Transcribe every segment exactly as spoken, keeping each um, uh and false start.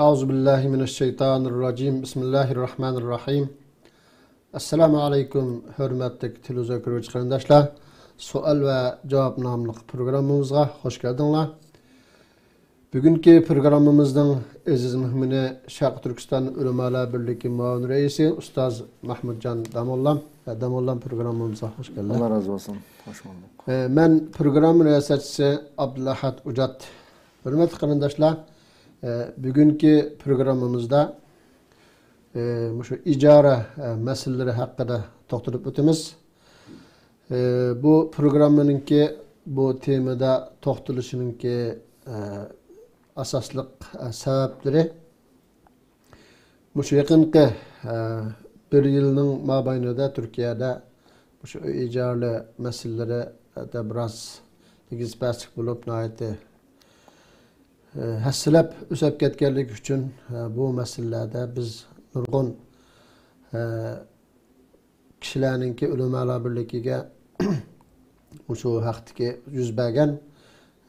أعوذ بالله من الشيطان الرجيم. بسم الله الرحمن الرحيم. ئەسسالامۇ ئەلەيكۇم، ھۆرمەتلىك تېلېۋىزور كۆرگۈچى قېرىنداشلار. سوئال ۋە جاۋاب ناملىق پروگراممىمىزغا خوش كەلدىڭلار. بۈگۈنكى پروگراممىمىزنىڭ ئەزىز مېھمىنى شەرقىي تۈركىستان ئۆلىمالار بىرلىكى مۇئاۋىن رەئىسى ئۇستاز مەھمۇتجان داموللام. داموللام، پروگراممىمىزغا خوش كەلدىڭ. ئاللا رازى بولسۇن. خوش بولدۇق. ئە، مەن پروگرامما رىياسەتچىسى ئابدۇلئەھەت ئۇجات. ھۆرمەتلىك قېرىنداشلار، ئە، بۈگۈنكى پروگراممىمىزدا، ئە، مۇشۇ ئىجارە، ئە، مەسىلىلىرى ھەققىدە توختىلىپ ئۆتىمىز. ئە، بۇ پروگراممىنىڭكى، بۇ تېمىدا توختىلىشىنىڭكى، ئە، ئاساسلىق، ئە، سەۋەبلىرى مۇشۇ يېقىنقى، ئە، بىر يىلنىڭ مابەينىدە تۈركىيەدە مۇشۇ ئۆي ئىجارىلىرى مەسىلىلىرى، ئە، بىراز ئېگىز پەسلىك بولۇپ، ناھايىتى، ئە، ھەسسىلەپ ئۆسۈپ كەتكەنلىكى ئۈچۈن، ئە، بۇ مەسىلىلەردە بىز نۇرغۇن، ئە، كىشىلەرنىڭكى ئۆلىمالار بىرلىكىگە مۇشۇ ھەقتىكى يۈز بەرگەن،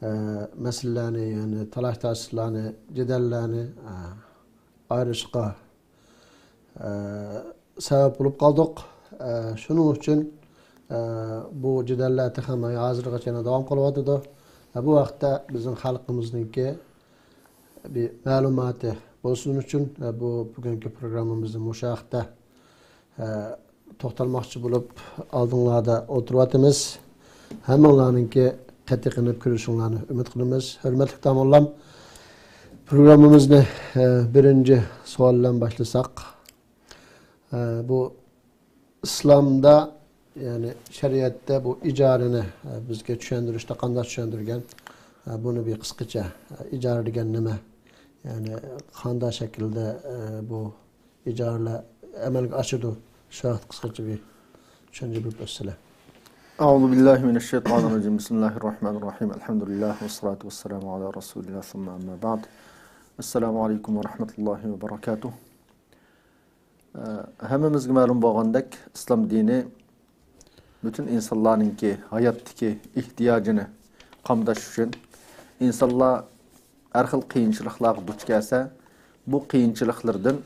ئە، مەسىلىلەرنى، يەنى تالاش-تارتىشلارنى، جېدەللەرنى، ئە، ئايرىشقا، ئە، سەۋەب بولۇپ قالدۇق. ئە، شۇنىڭ ئۈچۈن، ئە، بۇ جېدەللەر تېخىمۇ ھازىرغىچە يەنە داۋام قىلىۋاتىدۇ. ئە، بۇ ھەقتە بىزنىڭ خەلقىمىزنىڭكى بىر مەلۇماتى بولسۇن ئۈچۈن، ئە، بۇ بۈگۈنكى پروگراممىمىزنى مۇشۇ ھەقتە، ئە، توختالماقچى بولۇپ ئالدىڭلاردا ئولتۇرۇۋاتىمىز. ھەممىڭلارنىڭكى قېتىقىنىپ كۆرۈشۈڭلارنى ئۈمىد قىلىمىز. ھۆرمەتلىك داموللام، پروگراممىمىزنى، ئە، بىرىنچى سوئال بىلەن باشلىساق. ئە، بۇ ئىسلامدا، يەنى شەرىئەتتە بۇ ئىجارىنى، ئە، بىزگە چۈشەندۈرۈشتە قانداق چۈشەندۈرگەن؟ ئە، بۇنى بىر قىسقىچە، ئە، ئىجارە دېگەن نېمە؟ يەنى قانداق شەكىلدە، ئە، بۇ ئىجارىلەر ئەمەلگە ئاشىدۇ؟ شۇ ھەقتە قىسقىچە بىر چۈشەنچە بېرىپ ئۆتسىلە. أعوذ بالله من الشيطان الرجيم. بسم الله الرحمن الرحيم. الحمد لله والصلاة والسلام على رسول الله ثم أما بعد. السلام عليكم ورحمة الله وبركاته. ئە، ھەممىمىزگە مەلۇم بولغاندەك، ئىسلام دىنى پۈتۈن ئىنسانلارنىڭكى ھاياتتىكى ئېھتىياجىنى قامداش ئۈچۈن، ئىنسانلار ھەر خىل قىيىنچىلىقلارغا دۇچ كەلسە، بۇ قىيىنچىلىقلىرىدىن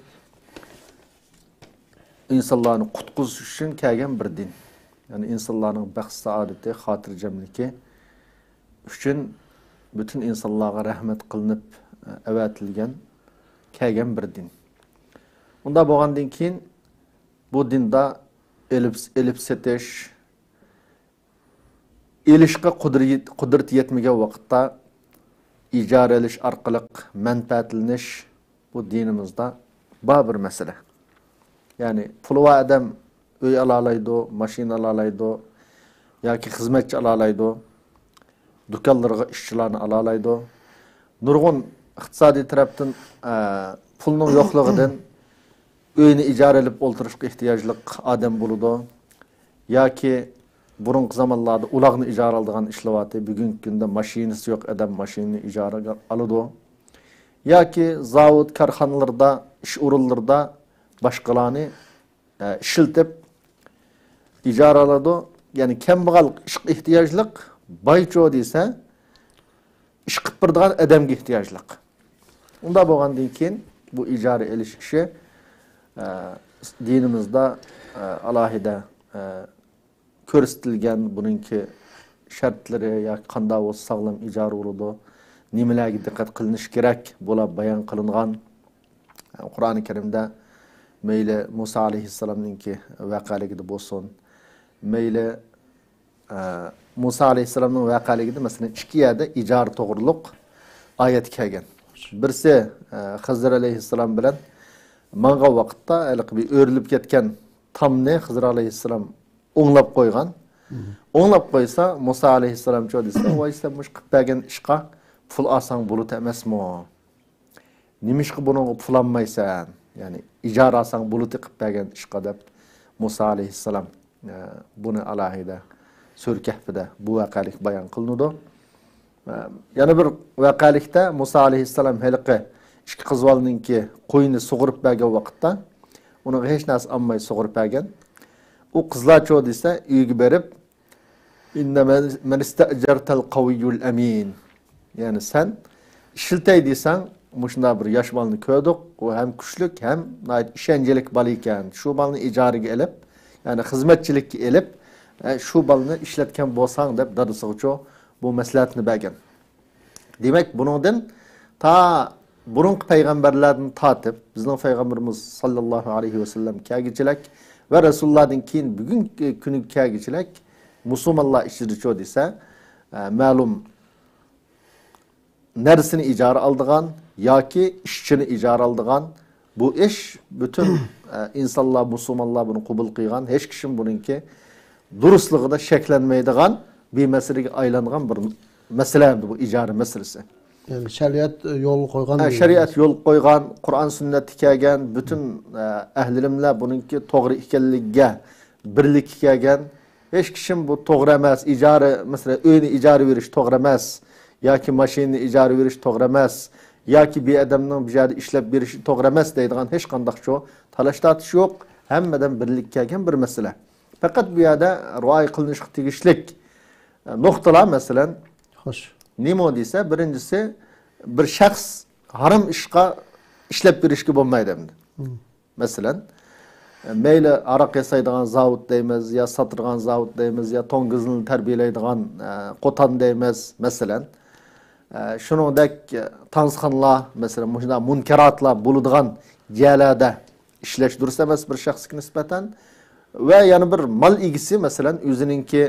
ئىنسانلارنى قۇتقۇزۇش ئۈچۈن كەلگەن بىر دىن. يەنى ئىنسانلارنىڭ بەخت-سائادىتى، خاتىرجەملىكى ئۈچۈن پۈتۈن ئىنسانلارغا رەھمەت قىلىنىپ، ئەۋەتىلگەن، كەلگەن بىر دىن. ئۇنداق بولغاندىن كېيىن، بۇ دىندا ئېلىپ، ئېلىپ سېتىش، ئېلىشقا قۇدرىتى، قۇدرىتى يەتمىگەن ۋاقىتتا ئىجارە ئېلىش ئارقىلىق مەنپەئەتلىنىش، بۇ دىنىمىزدا بار بىر مەسىلە. يەنى پۇلى بار ئادەم ئۆي ئالالايدۇ، ماشىنا ئالالايدۇ ياكى خىزمەتچى ئالالايدۇ، دۇكانلىرىغا ئىشچىلارنى ئالالايدۇ. نۇرغۇن ئىقتىسادىي تەرەپتىن، ئە، پۇلنىڭ يوقلۇقىدىن ئۆينى ئىجارە ئېلىپ ئولتۇرۇشقا ئېھتىياجلىق ئادەم بولىدۇ. ياكى بۇرۇنقى زامانلاردا ئۇلاغنى ئىجارە ئالىدىغان ئىشلەۋاتى، بۈگۈنكى كۈندە ماشىنىسى يوق ئادەم ماشىنىنى ئىجارىگە ئالىدۇ. ياكى زاۋۇت، كارخانىلاردا، ئىش ئورۇنلىرىدا باشقىلارنى، ئە، ئىشلىتىپ ئىجارە ئالىدۇ. يەنى كەمبەغەل، ئىشقا ئېھتىياجلىق، بايچۇ دېسە، ئىش قىلىپ بېرىدىغان ئادەمگە ئېھتىياجلىق. ئۇنداق بولغاندىن كېيىن بۇ ئىجارە ئېلىش ئىشى، ئە، دىنىمىزدا، ئە، ئالاھىدە، ئە، كۆرسىتىلگەن، بۇنىڭكى شەرتلىرى ياكى قانداق بولسا ساغلام ئىجارە بولىدۇ، نېمىلەرگە دىققەت قىلىنىش كېرەك، بۇلار بايان قىلىنغان. قۇرئانى كەرىمدە مەيلى مۇسا ئەلەيھىسسالامنىڭكى ۋەقەلىكىدە بولسۇن، مەيلى، ئە، مۇسا ئەلەيھىسسالامنىڭ ۋەقەلىكىدە، مەسىلەن، ئىككى يەردە ئىجارە توغرۇلۇق ئايەت كەلگەن. بىرسى، ئە، خىزىر ئەلەيھىسسالام بىلەن ماڭغان ۋاقىتتا ھېلىقى بىر ئۆرۈلۈپ كەتكەن تامنى خىزىر ئەلەيھىسسالام ئوڭلاپ قويغان. مم. ئوڭلاپ قويسا، مۇسا ئەلەيھىسسالامچۇ دېسە، ۋاي، سەن مۇشۇ قىلىپ بەرگەن ئىشقا پۇل ئالساڭ بولىدۇ ئەمەسمۇ؟ نېمىشقا بۇنىڭغا پۇل ئالمايسەن؟ يەنى ئىجارە ئالساڭ بولىدۇ قىلىپ بەرگەن ئىشقا، دەپ مۇسا ئەلەيھىسسالام، ئە، بۇنى ئالاھىدە سۈرە كەھپىدە بۇ ۋەقەلىك بايان قىلىنىدۇ. ئە، يەنە بىر ۋەقەلىكتە مۇسا ئەلەيھىسسالام ھېلىقى ئىككى قىز بالىنىڭكى قويىنى سۇغۇرۇپ بەرگەن ۋاقىتتا، ئۇنىڭغا ھېچ نەرسە ئالماي سۇغۇرۇپ بەرگەن. ئۇ قىزلارچۇ دېسە، ئۆيگە بېرىپ، «إن من استأجرت القوي الأمين.» يەنى سەن ئىشلىتەي دېسەڭ، مۇشۇنداق بىر ياش بالىنى كۆردۇق، ئۇ ھەم كۈچلۈك، ھەم ناھايىتى ئىشەنچلىك بالا ئىكەن. شۇ بالىنى ئىجارىگە ئېلىپ، يەنى خىزمەتچىلىككە ئېلىپ، ئە، شۇ بالىنى ئىشلەتكەن بولساڭ، دەپ دادىسىغىچۇ بۇ مەسلىھەتنى بەرگەن. دېمەك، بۇنىڭدىن تا بۇرۇنقى پەيغەمبەرلەردىن تارتىپ، بىزنىڭ پەيغەمبىرىمىز ساللاللاھۇ ئەلەيھى ۋەسەللەم كەلگۈچىلىك ۋە رەسۇلۇللاھدىن كېيىن بۈگۈنكى كۈنگە كەلگۈچىلىك مۇسۇلمانلار ئىچىدىچۇ دېسە، ئە، مەلۇم نەرسىنى ئىجارە ئالىدىغان ياكى ئىشچىنى ئىجارە ئالىدىغان، بۇ ئىش پۈتۈن، ئە، ئىنسانلار، مۇسۇلمانلار بۇنى قوبۇل قىلغان، ھېچ كىشىمۇ بۇنىڭكى دۇرۇسلۇقىدا شەكلەنمەيدىغان بىر مەسىلىگە ئايلانغان بىر مەسىلە ئەمدى بۇ ئىجارە مەسىلىسى. يەنى شەرىئەت يولغا قويغان ھە، بىر شەرىئەت يولغا قويغان، قۇرئان سۈننەتتە كەلگەن، پۈتۈن، ئە، ئەھلى ئىلىملەر بۇنىڭكى توغرا ئىكەنلىكىگە بىرلىككە كەلگەن. ھېچ كىشىم بۇ توغرا ئەمەس، ئىجارە، مەسىلەن، ئۆينى ئىجارە بېرىش توغرا ئەمەس ياكى ماشىنىنى ئىجارە بېرىش توغرا ئەمەس ياكى بىر ئادەمنىڭ بۇ يەردە ئىشلەپ بېرىشى توغرا ئەمەس دەيدىغان ھېچقانداقچۇ تالاش-تارتىش يوق. ھەممە ئادەم بىرلىككە كەلگەن بىر مەسىلە. پەقەت بۇ يەردە رىئايە قىلىنىشقا تېگىشلىك، ئە، نۇقتىلار، مەسىلەن، خوش. نېمە دېسە، بىرىنچىسى، بىر شەخس ھارام ئىشقا ئىشلەپ بېرىشكە بولمايدۇ ئەمدى. مم. مەسىلەن، مەيلى ھاراق ياسايدىغان زاۋۇت دەيمىز، يا ساتىدىغان زاۋۇت دەيمىز، يا توڭگۇزنى تەربىيەلەيدىغان، ئە، قوتان دەيمىز، مەسىلەن. ئە، شۇنىڭدەك، ئە، تانسىخانىلار، مەسىلەن، مۇشۇنداق مۇنكىراتلار بولىدىغان جايلاردا ئىشلەش دۇرۇس ئەمەس بىر شەخسكە نىسبەتەن. ۋە يەنە بىر مال ئىگىسى، مەسىلەن، ئۆزىنىڭكى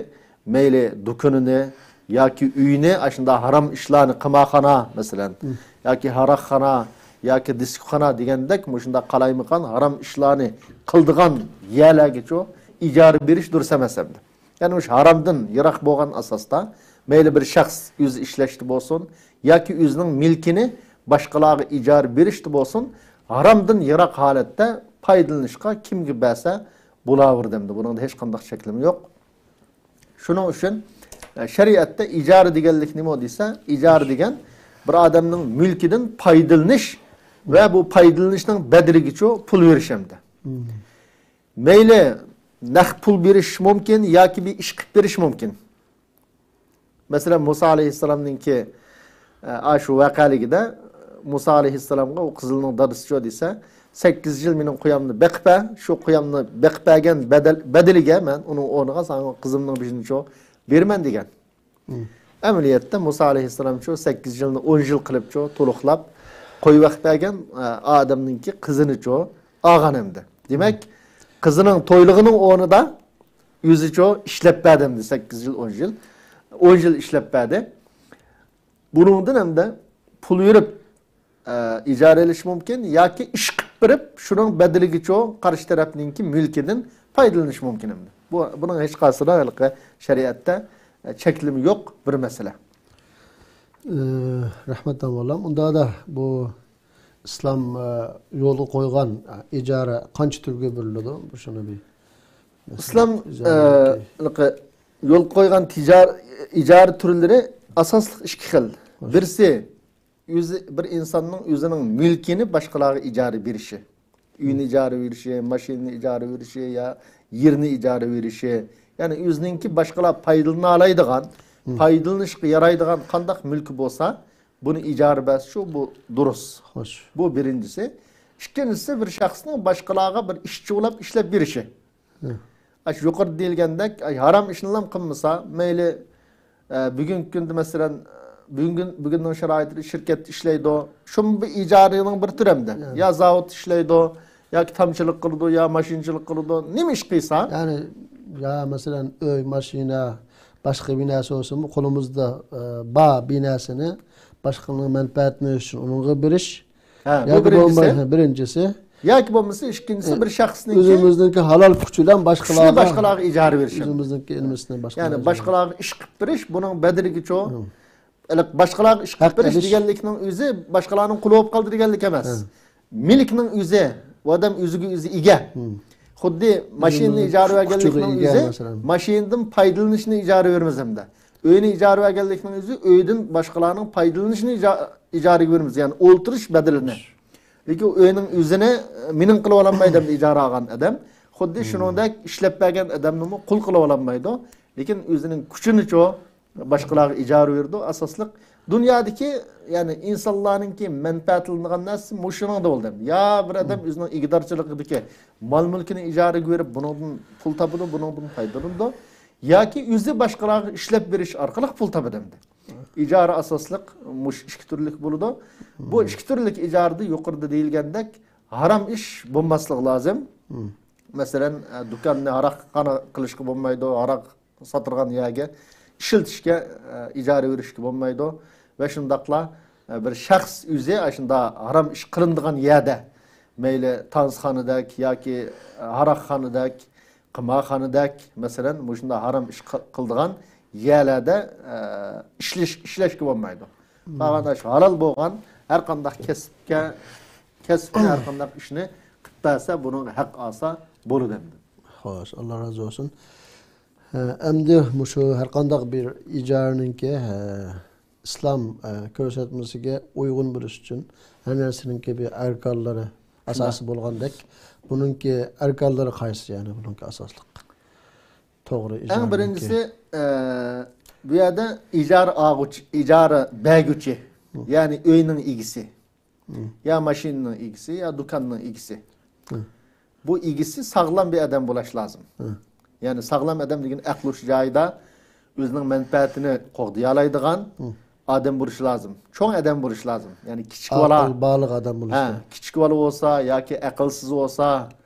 مەيلى دۇكىنىنى ياكى ئۆيىنى ئاشۇنداق ھارام ئىشلارنى، قىمارخانا، مەسىلەن، مم. ياكى ھاراقخانا ياكى دىسكوخانا دېگەندەك مۇشۇنداق قالايمىقان ھارام ئىشلارنى قىلىدىغان يەرلەرگىچۇ ئىجارە بېرىش دۇرۇس ئەمەس ئەمدى. يەنى مۇشۇ ھارامدىن يىراق بولغان ئاساستا، مەيلى بىر شەخس ئۆزى ئىشلەشتە بولسۇن ياكى ئۆزىنىڭ مۈلكىنى باشقىلارغا ئىجارە بېرىشتە بولسۇن، ھارامدىن يىراق ھالەتتە پايدىلىنىشقا كىمگە بەرسە بولاۋېرىدۇ ئەمدى. بۇنىڭدا ھېچقانداق چەكلىمە يوق. شۇنىڭ ئۈچۈن، ئە، شەرىئەتتە ئىجارە دېگەنلىك نېمە دېسە، ئىجارە دېگەن بىر ئادەمنىڭ مۈلكىدىن پايدىلىنىش ۋە بۇ پايدىلىنىشنىڭ بەدىلىگىچۇ پۇل بېرىش ئەمدى. مم. مەيلى نەق پۇل بېرىش مۇمكىن ياكى بىر ئىش قىلىپ بېرىش مۇمكىن. مەسىلەن، مۇسا ئەلەيھىسسالامنىڭكى، ئە، ئاشۇ ۋەقەلىكىدە، مۇسا ئەلەيھىسسالامغا ئۇ قىزىلنىڭ دادىسىچۇ دېسە، «سەككىز يىل مېنىڭ قويامنى بېقىپ بەر، شۇ قويامنى بېقىپ بەرگەن بەدەل، بەدىلىگە مەن ئۇنىڭ ئورنىغا ساڭا قىزىمنىڭ بېشىنىچۇ بېرىمەن» دېگەن. مم. ئەمەلىيەتتە مۇسا ئەلەيھىسسالامچۇ سەككىز يىلنى ئون يىل قىلىپچۇ تولۇقلاپ قويۇۋېقىپ بەرگەن، ئە، ئادەمنىڭكى قىزىنىچۇ ئالغان ئەمدى. دېمەك، قىزىنىڭ تويلۇقىنىڭ ئورنىدا ئۆزىچۇ ئىشلەپ بەردى ئەمدى سەككىز يىل، ئون يىل. ئون يىل ئىشلەپ بەردى. بۇنىڭدىن ئەمدى پۇل بېرىپ، ئە، ئىجارە ئېلىش مۇمكىن ياكى ئىش قىلىپ بېرىپ، شۇنىڭ بەدىلىگىچۇ قارشى تەرەپنىڭكى مۈلكىدىن پايدىلىنىش مۇمكىن ئەمدى. بۇ، بۇنىڭ ھېچقايسىدا ھېلىقى شەرىئەتتە، ئە، چەكلىمە يوق بىر مەسىلە. ئە، رەھمەت، داڭ بالام. ئۇنداقتا بۇ ئىسلام، ئە، يولغا قويغان، ئە، ئىجارە قانچە تۈرگە بۆلۈنىدۇ؟ بۇ شۇنى بىر ئىسلام، ئە، ئىجارىنىڭكى ھېلىقى يولغا قويغان تىجار-، ئىجارە تۈرلىرى ئاساسلىق ئىككى خىل. خوش. بىرسى، ئۆزى، بىر ئىنساننىڭ ئۆزىنىڭ مۈلكىنى باشقىلارغا ئىجارە بېرىشى. ئۆينى ئىجارە بېرىشى، ماشىنىنى ئىجارە بېرىشى يا يېرىنى ئىجارە بېرىشى. يەنى ئۆزىنىڭكى باشقىلار پايدىلىنالايدىغان، مم. پايدىلىنىشقا يارايدىغان قانداق مۈلكى بولسا، بۇنى ئىجارە بەرسىچۇ، بۇ دۇرۇس. خوش. بۇ بىرىنچىسى. ئىككىنچىسى، بىر شەخسنىڭ باشقىلارغا بىر ئىشچى بولاپ ئىشلەپ بېرىشى. ھە. ئاشۇ يۇقىرىدا دېيىلگەندەك، ئاي، ھارام ئىشنىلا قىلمىسا، مەيلى، ئە، بۈگۈنكى كۈندە، مەسىلەن، بۈگۈن، بۈگۈننىڭ شارائىتىدا شىركەتتە ئىشلەيدۇ، شۇمۇ بىر ئىجارىنىڭ بىر تۈرى ئەمدى. يەنى. يا زاۋۇتتا ئىشلەيدۇ، ياكى تامچىلىق قىلىدۇ، يا ماشىنىچىلىق قىلىدۇ، نېمە ئىش قىلسا. يەنى، يا، مەسىلەن، ئۆي، ماشىنا، باشقا بىر نەرسە بولسىمۇ، قولىمىزدا، ئە، بار بىر نەرسىنى باشقىلارنىڭ مەنپەئەتىنى ئۈچۈن ئۇنىڭغا بېرىش. ھە، بۇ ياكى بىرىنچىسى. بولماي-، ھە، بىرىنچىسى. ياكى بولمىسا ئىككىنچىسى، ئە، بىر شەخسنىڭكى ئۆزىمىزنىڭكى ھالال كۈچ بىلەن كۈچنى باشقىلارغا، باشقىلارغا ئىجارە بېرىش. ئۆزىمىزنىڭكى نېمىسىنى باشقىلارغا يەنى ئىجارە. باشقىلارغا ئىش قىلىپ بېرىش، بۇنىڭ بەدىلىگىچۇ. ھە. ئەلەك-، باشقىلارغا ئىش قىلىپ ھەق بېرىش ئېلىش. دېگەنلىكنىڭ ئۆزى باشقىلارنىڭ قۇلى بولۇپ قالدى دېگەنلىك ئەمەس. ھە. مۈلۈكنىڭ ئۆزى، ئۇ ئادەم ئۆزىگە ئۆزى ئىگە. ھە. خۇددى ماشىنىنى ئۆزىنىڭ ئىجارە كۈچىگە بەرگەنلىكنىڭ ئىگە، ئۆزى مەسىلەن. ماشىنىدىن پايدىلىنىشنى ئىجارە بېرىمىز ھەمدە. ئۆينى ئىجارە بەرگەنلىكنىڭ ئۆزى ئۆيدىن باشقىلارنىڭ پايدىلىنىشىنى ئىجا-، ئىجارىگە بېرىمىز، يەنى ئولتۇرۇش بەدىلىنى. لېكىن ئۆينىڭ ئۆزىنى، ئە، مېنىڭ قىلىۋالالمايدۇ ئەمدى ئىجارە ئالغان ئادەم. خۇددى مم. شۇنىڭدەك ئىشلەپ بەرگەن ئادەمنىمۇ قۇل قىلىۋالالمايدۇ. لېكىن ئۆزىنىڭ كۈچىنىچۇ، باشقىلارغا ئىجارە بېرىدۇ. ئاساسلىق دۇنيادىكى، يەنى ئىنسانلارنىڭكى مەنپەئەتلىنىدىغان نەرسە مۇشۇنىڭدا بولدى. يا بىر ئادەم ئۆزىنىڭ ئىگىدارچىلىقىدىكى مال-مۈلكىنى ئىجارىگە بېرىپ، بۇنىڭدىن پۇل تاپىدۇ، بۇنىڭدىن پايدىلىنىدۇ. ياكى ئۆزى باشقىلارغا ئىشلەپ بېرىش ئارقىلىق پۇل تاپىدۇ ئەمدى. ئىجارە ئاساسلىق مۇشۇ ئىككى تۈرلۈك بولىدۇ. بۇ ئىككى تۈرلۈك ئىجارىدە يۇقىرىدا دېيىلگەندەك ھارام ئىش بولماسلىقى لازىم. مەسىلەن، ئە، دۇكاننى ھاراقخانا قىلىشقا بولمايدۇ، ھاراق ساتىدىغان يەرگە ئىشلىتىشكە، ئە، ئىجارە بېرىشكە بولمايدۇ. ۋە شۇنداقلا، ئە، بىر شەخس ئۆزى ئاشۇنداق ھارام ئىش قىلىنىدىغان يەردە، مەيلى تانسىخانىدەك ياكى، ئە، ھاراقخانىدەك، قىمارخانىدەك، مەسىلەن، مۇشۇنداق ھارام ئىش قىل-، قىلىدىغان يەرلەردە، ئە، ئىشلەش-، ئىشلەشكە بولمايدۇ. قالغاندا شۇ ھالال بولغان ھەر قانداق كەسىپكە، كەسىپكە ھەر قانداق ئىشنى قىلىپ بەرسە، بۇنىڭغا ھەق ئالسا بولىدۇ ئەمدى. خوش، ئاللا رازى بولسۇن. ھە، ئەمدى مۇشۇ ھەر قانداق بىر ئىجارىنىڭكى، ھە، ئىسلام، ھە، كۆرسەتمىسىگە ئۇيغۇن بولۇش ئۈچۈن ھەر نەرسىنىڭكى بىر ئەركانلىرى، ئاساسى بولغاندەك، بۇنىڭكى ئەركانلىرى قايسى، يەنى بۇنىڭكى ئاساسلىق؟ توغرا ئەڭ ئىجارىنىڭكى. بىرىنچىسى، ئە، بۇ يەردە ئىجارە ئالغۇچى، ئىجارە بەرگۈچى، يەنى ئۆينىڭ ئىگىسى. يا ماشىنىنىڭ ئىگىسى، يا دۇكاننىڭ ئىگىسى. بۇ ئىگىسى ساغلام بىر ئادەم بولۇش لازىم. يەنى ساغلام ئادەم دېگەن ئەقلى ھوش جايىدا، ئۆزىنىڭ مەنپەئەتىنى قوغدىيالايدىغان ئادەم بولۇش لازىم. چوڭ ئادەم بولۇش لازىم. يەنى كىچىك بالا، ئاقىل بالىغ ئادەم بولۇش ھە، كېرەك. كىچىك بالا بولسا ياكى ئەقىلسىز بولسا،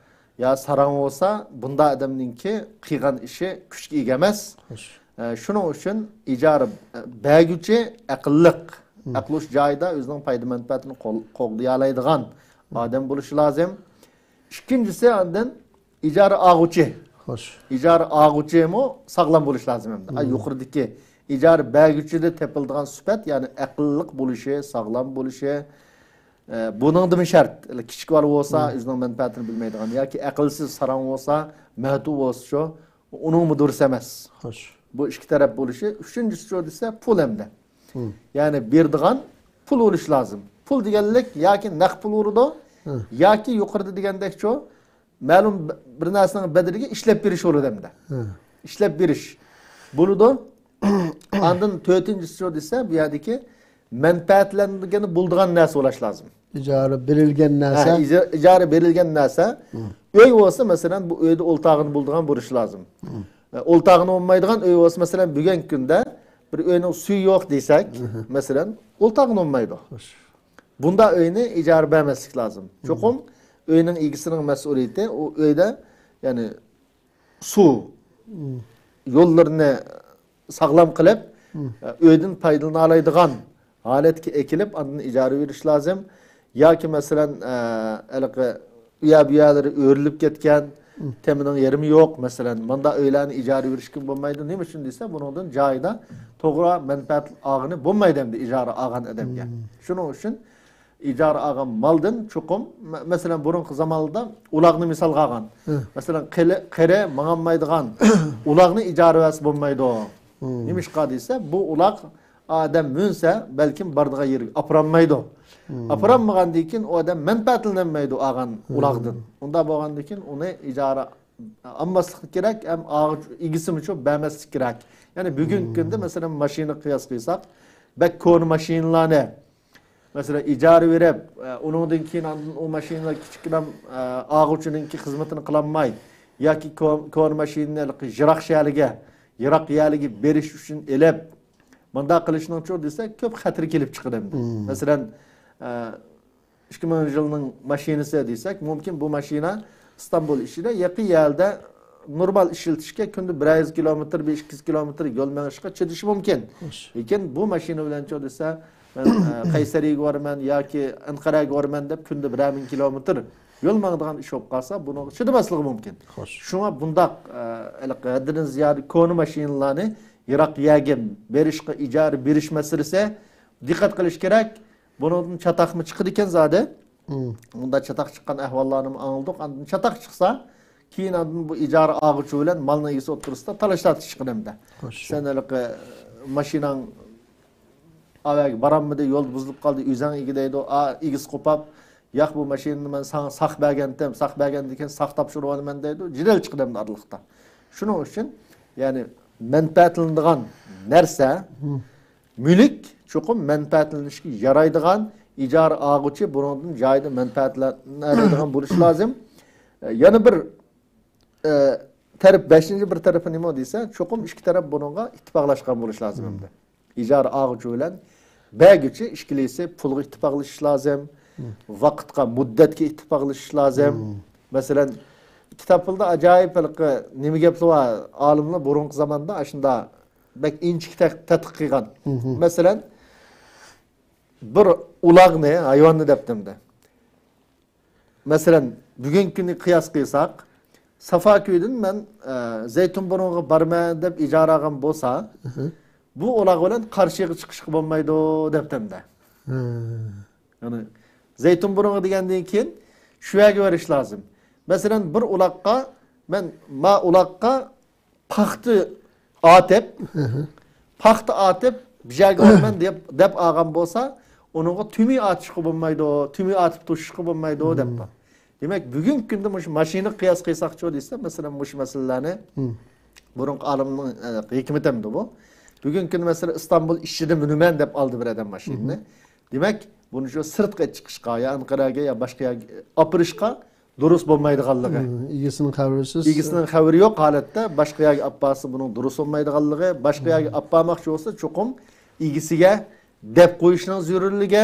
يا ساراڭ بولسا، بۇنداق ئادەمنىڭكى قىلغان ئىشى كۈچكە ئىگە ئەمەس. خوش. ئە، شۇنىڭ ئۈچۈن ئىجارە، ئە، بەرگۈچى ئەقىللىق، ئەقلى ھوش جايىدا ئۆزىنىڭ پايدا مەنپەئەتىنى قول-، قوغدىيالايدىغان ئادەم بولۇشى لازىم. ئىككىنچىسى، ئاندىن ئىجارە ئالغۇچى. خوش. ئىجارە ئالغۇچىمۇ ساغلام بولۇشى لازىم ئەمدى. ئا، يۇقىرىدىكى ئىجارە بەرگۈچىدە تېپىلىدىغان سۈپەت، يەنى ئەقىللىق بولۇشى، ساغلام بولۇشى، ئە، بۇنىڭدىمۇ شەرت. كىچىك بالا بولسا، ئۆزىنىڭ مەنپەئەتىنى بىلمەيدىغان ياكى ئەقىلسىز ساراڭ بولسا، مەتۇ بولسا شۇ، ئۇنىڭمۇ دۇرۇس ئەمەس. خوش. بۇ ئىككى تەرەپ بولۇشى. ئۈچىنچىسى شۇ دېسە، پۇل ئەمدى. يەنى بېرىدىغان پۇل بولۇش لازىم. پۇل دېگەنلىك ياكى نەق پۇل بولىدۇ، ياكى يۇقىرىدا دېگەندەك شۇ، مەلۇم بىر نەرسىنىڭ بەدىلىگە ئىشلەپ بېرىش بولىدۇ ئەمدى. ئىشلەپ بېرىش بولىدۇ. ئاندىن تۆتىنچىسى شۇ دېسە، بۇ يەردىكى مەنپەئەتلەنگىنى بولىدىغان نەرسە بولۇش لازىم. ئىجارە بېرىلگەن نەرسە. ھە، ئىجا-، ئىجارە بېرىلگەن نەرسە. ئۆي بولسا، مەسىلەن، بۇ ئۆيدە ئولتۇرغىلى بولىدىغان بولۇشى لازىم. ئە، ئولتۇرغىلى بولمايدىغان ئۆي بولسا، مەسىلەن، بۈگۈنكى كۈندە بىر ئۆينىڭ سۈيى يوق دېسەك، مەسىلەن، ئولتۇرغىلى بولمايدۇ. خوش. بۇنداق ئۆينى ئىجارە بەرمەسلىك لازىم. چوقۇم ئۆينىڭ ئىگىسىنىڭ مەسئۇلىيىتى، ئۇ ئۆيدە، يەنى سۇ يوللىرىنى ساغلام قىلىپ، ئۆيدىن پايدىلىنالايدىغان ھالەتكە ئەكېلىپ، ئاندىن ئىجارە بېرىش لازىم. ياكى مەسىلەن، ئە، ھېلىقى ئۇيا بۇيالىرى ئۆرۈلۈپ كەتكەن، تېمىنىڭ يېرىمى يوق، مەسىلەن، مۇنداق ئۆيلەرنى ئىجارە بېرىشكە بولمايدۇ. نېمە ئۈچۈن دېسە، بۇنىڭدىن جايىدا توغرا مەنپەئەت ئالغىلى بولمايدۇ ئەمدى ئىجارە ئالغان ئادەمگە. شۇنىڭ ئۈچۈن ئىجارە ئالغان مالدىن چوقۇم، مە-، مەسىلەن، بۇرۇنقى زاماندا ئۇلاغنى مىسالغا ئالغان. مەسىلەن، قېرى، قېرى ماڭالمايدىغان ئۇلاغنى ئىجارە بەرسە بولمايدۇ. نېمىشقا دېسە، بۇ ئۇلاغ ئادەم مۈنسە، بەلكىم بارىدىغان يېرىگە ئاپىرالمايدۇ. ئاپىرالمىغاندىن كېيىن ئۇ ئادەم مەنپەئەتلىنەلمەيدۇ ئالغان ئۇلاغدىن. ئۇنداق بولغاندىن كېيىن ئۇنى ئىجارە ئالماسلىق كېرەك، ھەم ئالغۇچى ئىگىسىمۇ بەرمەسلىك كېرەك. يەنى بۈگۈنكى كۈندە، مەسىلەن، ماشىنا قىياس قىلساق، بەك كونا ماشىنىلارنى، مەسىلەن، ئىجارە بېرىپ، ئە، ئۇنىڭدىن كېيىن ئاندىن ئۇ ماشىنىلار كىچىككىنە، ئە، ئالغۇچىنىڭكى خىزمىتىنى قىلالماي ياكى كو-، كونا ماشىنىنى ھېلىقى يىراق شەھەرگە، يىراق يەرلەرگە بېرىش ئۈچۈن ئېلىپ، مۇنداق قىلىشنىڭچۇ دېسەك، كۆپ خەتىرى كېلىپ چىقىدۇ ئەمدى. مەسىلەن، ئە، ئىككى مىڭىنچى يىلنىڭ ماشىنىسى دېسەك، مۇمكىن بۇ ماشىنا ئىستانبۇل ئىچىدە يېقىن يەردە نورمال ئىشلىتىشكە كۈندە بىر يۈز كىلومېتىر، بىر ئىككى يۈز كىلومېتىر يول مېڭىشقا چىدىشى مۇمكىن. خوش. لېكىن بۇ ماشىنا بىلەنچۇ دېسە، مەن، ئە، قەيسەرىگە بارىمەن ياكى ئەنقەرەگە بارىمەن دەپ كۈندە بىرەر مىڭ كىلومېتىر يول ماڭىدىغان ئىش بولۇپ قالسا، بۇنىڭغا چىدىماسلىقى مۇمكىن. خوش. شۇڭا بۇنداق، ئە، ھېلىقى ھەددىدىن زىيادە كونا ماشىنىلارنى يىراق يەرگە بېرىشقا ئىجارە بېرىش مەسىلىسى دىققەت قىلىش كېرەك. بۇنىڭدىن چاتاقمۇ چىقىدىكەن زادى. مۇنداق چاتاق چىققان ئەھۋاللارنىمۇ ئاڭلىدۇق. ئاندىن چاتاق چىقسا، كېيىن ئاندىن بۇ ئىجارە ئالغۇچى بىلەن مالنىڭ ئىگىسى ئوتتۇرىسىدا تالاش تارتىش چىقىدۇ ئەمدى. خوش. سەن ھېلىقى ماشىناڭ ئاۋەگە بارالمىدى، يولدا بۇزۇلۇپ قالدى، ئۆزۈڭ ئىگە دەيدۇ، ئا، ئىگىسى قوپاپ، ياق، بۇ ماشىنىنى مەن ساڭا ساق بەرگەنتىم، ساق بەرگەندىن كېيىن ساق تاپشۇرۇۋالىمەن دەيدۇ، جېدەل چىقىدۇ ئەمدى ئارىلىقتا. شۇنىڭ ئۈچۈن، يەنى، مەنپەئەتلىنىدىغان نەرسە، مۈلۈك چوقۇم مەنپەئەتلىنىشكە يارايدىغان، ئىجارە ئالغۇچى بۇنىڭدىن جايىدا مەنپەئەتلىنەلەيدىغان بولۇشى لازىم. ئە، يەنە بىر، ئە، تەرەپ، بەشىنچى بىر تەرىپى نېمە دېسە، چوقۇم ئىككى تەرەپ بۇنىڭغا ئىتتىپاقلاشقان بولۇشى لازىم ئەمدى. ئىجارە ئالغۇچى بىلەن بەرگۈچى ئىككىلىسى پۇلغا ئىتتىپاقلىشىش لازىم، ۋاقىتقا، مۇددەتكە ئىتتىپاقلىشىش لازىم. مەسىلەن، كىتابلاردا ئاجايىپ ھېلىقى نېمە گەپلەر بار، ئالىملار بۇرۇنقى زاماندا ئاشۇنداق بەك ئىنچىكە تەت-، تەتقىق قىلغان. مەسىلەن، بىر ئۇلاغنى، ھايۋاننى دەپتىمدە. مەسىلەن، بۈگۈنكى كۈننى قىياس قىلساق، سافاكۆيدىن مەن، ئە، زەيتۇنبۇرۇنغا بارىمەن دەپ ئىجارە ئالغان بولسا، بۇ ئۇلاغ بىلەن قارشىغا چىقىشقا بولمايدۇ دەپتىمدە. يەنى زەيتۇنبۇرۇنغا دېگەندىن كېيىن شۇ يەرگە بېرىش لازىم. مەسىلەن، بىر ئۇلاغقا، مەن ما ئۇلاغقا پاختا ئاتىپ، پاختا ئاتىپ، بىر جايغا بارىمەن دەپ، دەپ ئالغان بولسا، ئۇنىڭغا تۈمۈي ئاتىشقا بولمايدۇ، تۈمۈي ئاتىپ توشۇشقا بولمايدۇ، دەپتۇ. دېمەك، بۈگۈنكى كۈندە مۇشۇ ماشىنىغا قىياس قىلساقچۇ دېسە، مەسىلەن، مۇشۇ مەسىلىلەرنى بۇرۇنقى ئالىمنىڭ، ئە، ھېكمىتىمدۇ بۇ. بۈگۈنكى كۈندە، مەسىلەن، ئىستانبۇل ئىچىدە مىنىمەن دەپ ئالدى بىر ئادەم ماشىنىنى. دېمەك، بۇنى شۇ سىرتقا چىقىشقا، يا ئەنقەرەگە، يا باشقا يەرگە ئاپىرىشقا دۇرۇس بولمايدىغانلىقى. ئىگىسىنىڭ خەۋىرىسىز. ئىگىسىنىڭ خەۋىرى يوق ھالەتتە باشقا يەرگە ئاپارسا، بۇنىڭ دۇرۇس بولمايدىغانلىقى، باشقا يەرگە ئاپارماقچى بولسا، چوقۇم ئىگىسىگە دەپ قويۇشنىڭ زۆرۈرلۈكى.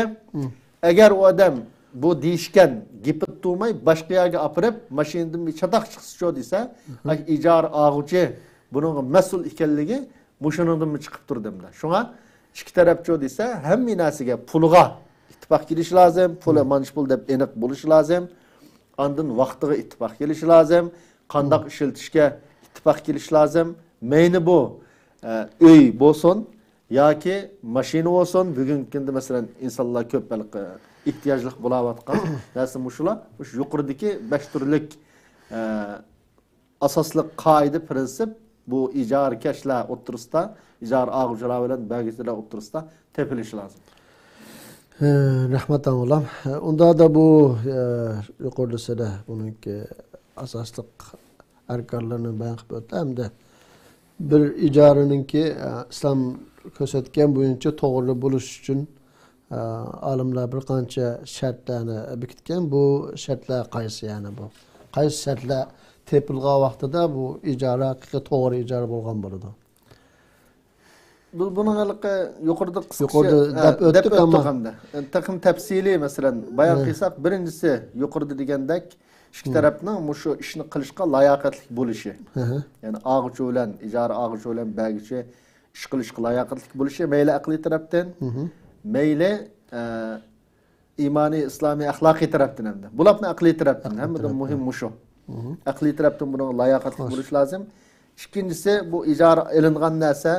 ئەگەر ئۇ ئادەم بۇ دېيىشكەن گېپىدە تۇرماي، باشقا يەرگە ئاپىرىپ، ماشىنىدىن بىر چاتاق چىقسىچۇ دېسە، ئىجارە ئالغۇچى بۇنىڭغا مەسئۇل ئىكەنلىكى مۇشۇنىڭدىنمۇ چىقىپ تۇرىدۇ ئەمدى. شۇڭا ئىككى تەرەپچۇ دېسە، ھەممە نەرسىگە، پۇلىغا ئىتتىپاق كېلىشى لازىم. پۇلى مانچە پۇل دەپ ئېنىق بولۇشى لازىم. ئاندىن ۋاقتىغا ئىتتىپاق كېلىشى لازىم. قانداق ئىشلىتىشكە ئىتتىپاق كېلىشى لازىم. مەيلى بۇ، ئە، ئۆي بولسۇن ياكى ماشىنا بولسۇن، بۈگۈنكى كۈندە، مەسىلەن، ئىنسانلار كۆپ ھېلىقى ئېھتىياجلىق بولاۋاتقان نەرسە مۇشۇلار. مۇشۇ يۇقىرىدىكى بەش تۈرلۈك، ئە، ئاساسلىق قائىدە، پىرىنسىپ بۇ ئىجارىكەشلەر ئوتتۇرىسىدا، ئىجارە ئالغۇچىلار بىلەن بەرگۈچىلەر ئوتتۇرىسىدا تېپىلىشى لازىم. ھە، رەھمەت، ئاڭلام. ئۇنداقتا بۇ، ئە، يۇقىرىدا سىلەر بۇنىڭكى ئاساسلىق ئەركانلىرىنى بايان قىلىپ ئۆتتى. ئەمدى بىر ئىجارىنىڭكى، ئە، ئىسلام كۆرسەتكەن بويىچە توغرا بولۇش ئۈچۈن ئالىملار بىر قانچە شەرتلەرنى بېكىتكەن. بۇ شەرتلەر قايسى، يەنى بۇ قايسى شەرتلەر تېپىلغان ۋاقتىدا بۇ ئىجارە ھەقىقىي توغرا ئىجارە بولغان بولىدۇ؟ بۇ، بۇنىڭ ھېلىقى يۇقىرىدا قىسقىچە، يۇقىرىدا ھە، دەپ ئۆتتۇق، دەپ ئۆتتۇق ئەمما. ئەمدى. تېخىمۇ تەپسىلىي، مەسىلەن، بايان قىلساق، بىرىنچىسى، يۇقىرىدا دېگەندەك، ئىككى تەرەپنىڭ مۇشۇ ئىشنى قىلىشقا لاياقەتلىك بولۇشى. يەنى ئالغۇچى بىلەن، ئىجارە ئالغۇچى بىلەن بەرگۈچى ئىش قىلىشقا لاياقەتلىك بولۇشى، مەيلى ئەقلىي تەرەپتىن، مەيلى، ئە، ئىمانىي، ئىسلامىي، ئەخلاقىي تەرەپتىن ئەمدى. بۇلاپنى ئەقلىي تەرەپتىن، ئەقلىي ھەممىدىن تەرەپتىن. مۇھىم مۇشۇ. ئەقلىي تەرەپتىن بۇنىڭغا لاياقەتلىك بولۇش لازىم. ئىككىنچىسى، بۇ ئىجارە ئېلىنغان نەرسە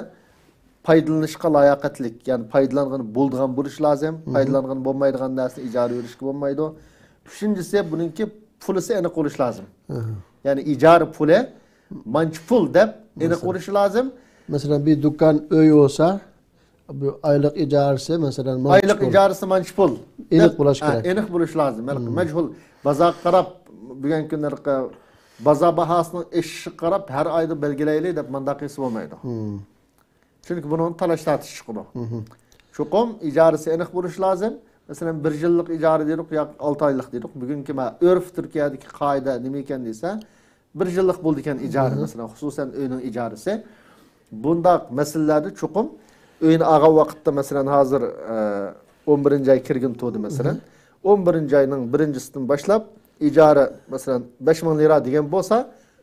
پايدىلىنىشقا لاياقەتلىك، يەنى پايدىلانغىلى بولىدىغان بولۇش لازىم. پايدىلانغىلى بولمايدىغان نەرسىنى ئىجارە بېرىشكە بولمايدۇ. ئۈچىنچىسى، بۇنىڭكى پۇلىسى ئېنىق بولۇش لازىم. يەنى ئىجارە پۇلى مانچە پۇل دەپ ئېنىق بولۇشى لازىم. مەسىلەن، بىر دۇكان، ئۆي بولسا، بۇ ئايلىق ئىجارىسى، مەسىلەن، مانچە پۇل. ئايلىق ئىجارىسى مانچە پۇل. ئېنىق بولۇش كېرەك. ئېنىق بولۇش لازىم. مەجھۇل. بازارغا قاراپ، بۈگۈنكى كۈنلەرگە بازار باھاسىنىڭ ئېشىشىغا قاراپ، ھەر ئايدا بەلگىلەيلى دەپ مانداق قىلسا بولمايدۇ. چۈنكى بۇنىڭ تالاش-تارتىش چىقىدۇ. چوقۇم ئىجارىسى ئېنىق بولۇشى لازىم. مەسىلەن، بىر يىللىق ئىجارە دېدۇق ياكى ئالتە ئايلىق دېدۇق. بۈگۈنكى مە-، ئۆرپ تۈركىيەدىكى قائىدە نېمە ئىكەن دېسە، بىر يىللىق بولىدىكەن ئىجارە، مەسىلەن، خۇسۇسەن ئۆينىڭ ئىجارىسى. بۇنداق مەسىلىلەردە چوقۇم ئۆينى ئالغان ۋاقىتتا، مەسىلەن، ھازىر، ئە، ئون بىرىنچى ئاي كىرگىلى تۇردى، مەسىلەن. ئون بىرىنچى ئاينىڭ بىرىنچىسىدىن باشلاپ ئىجارە، مەسىلەن، بەش مىڭ لىرا دېگەن بولسا،